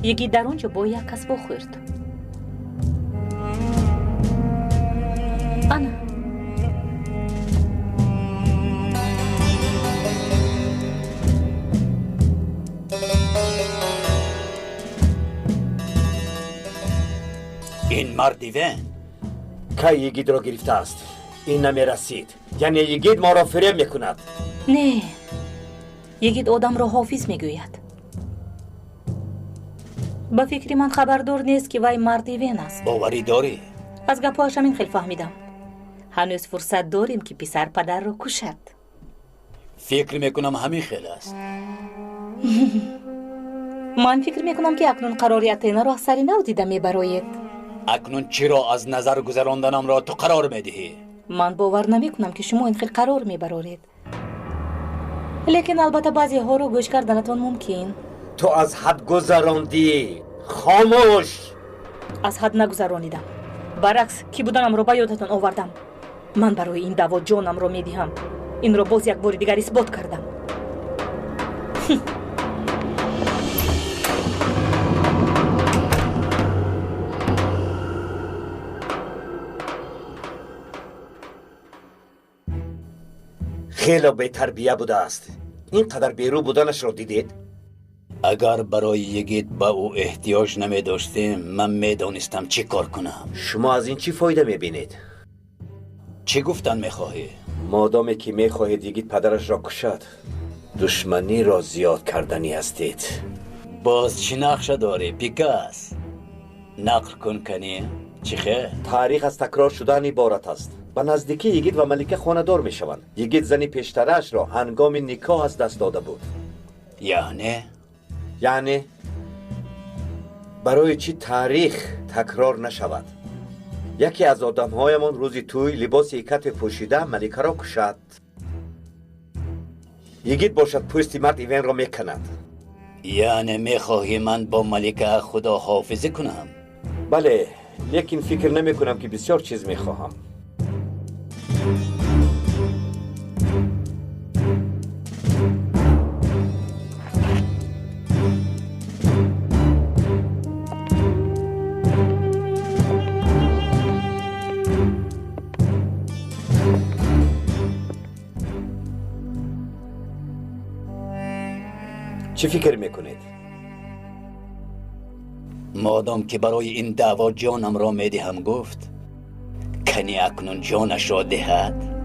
Йигит дар он ҷо бо як кас вохӯрд. Ана. Ин мард Ивен кай Йигитро гирифтааст? Ин намерасид. Яъне Йигит моро фиреб мекунад. Не, Йигит одамро ҳофиз мегӯяд. Ба фикри ман хабардор нест, ки вай мард Ивен аст. Боварӣ дорӣ? Аз гапҳояш ҳамин хел фаҳмидам. Ҳанӯз фурсат дорем, ки писар падарро кушад. Фикр мекунам ҳамин хел аст. Ман фикр мекунам, ки акнун қарори Атенаро аз сари нав дида мебароед. Акнун чиро аз назар гузаронданамро ту қарор медиҳӣ? Ман бовар намекунам, ки шумо ин хел қарор мебароред. Лекин албатта баъзеҳоро гӯш карданатон мумкин. Ту аз ҳад гузарондӣ. Хомӯш! Аз ҳад нагузаронидам. Баръакс, кӣ буданамро ба ёдатон овардам. Ман барои ин даъво ҷонамро медиҳам. Инро боз як бори дигар исбот кардам. Хело бетарбия будааст. Ин қадар берӯ буданашро дидед? Агар барои Йигит ба ӯ эҳтиёҷ намедоштем, ман медонистам чӣ кор кунам. Шумо аз ин чӣ фоида мебинед? Чӣ гуфтан мехоҳӣ? Модоме ки мехоҳед Йигит падарашро кушад, душманиро зиёд карданӣ ҳастед. Боз чӣ нақша дорӣ, Пикас? Нақл кун канӣ, чӣ хел? Таърих аз такрор шудан иборат аст. Ба наздикӣ Йигит ва Малика хонадор мешаванд. Йигит зани пештараашро ҳангоми никоҳ аз даст дода буд. Яъне? Яъне барои чӣ таърих такрор нашавад? Яке аз одамҳоямон рӯзи тӯй либоси икате пӯшида Маликаро кушад. Йигит бошад пӯсти мард Ивенро меканад. Яъне мехоҳӣ ман бо Малика худоҳофизӣ кунам? Бале, лекин фикр намекунам, ки бисёр чиз мехоҳам. Чӣ фикр мекунед? Модом ки барои ин даъво ҷонамро медиҳам гуфт, кани акнун ҷонашро диҳад.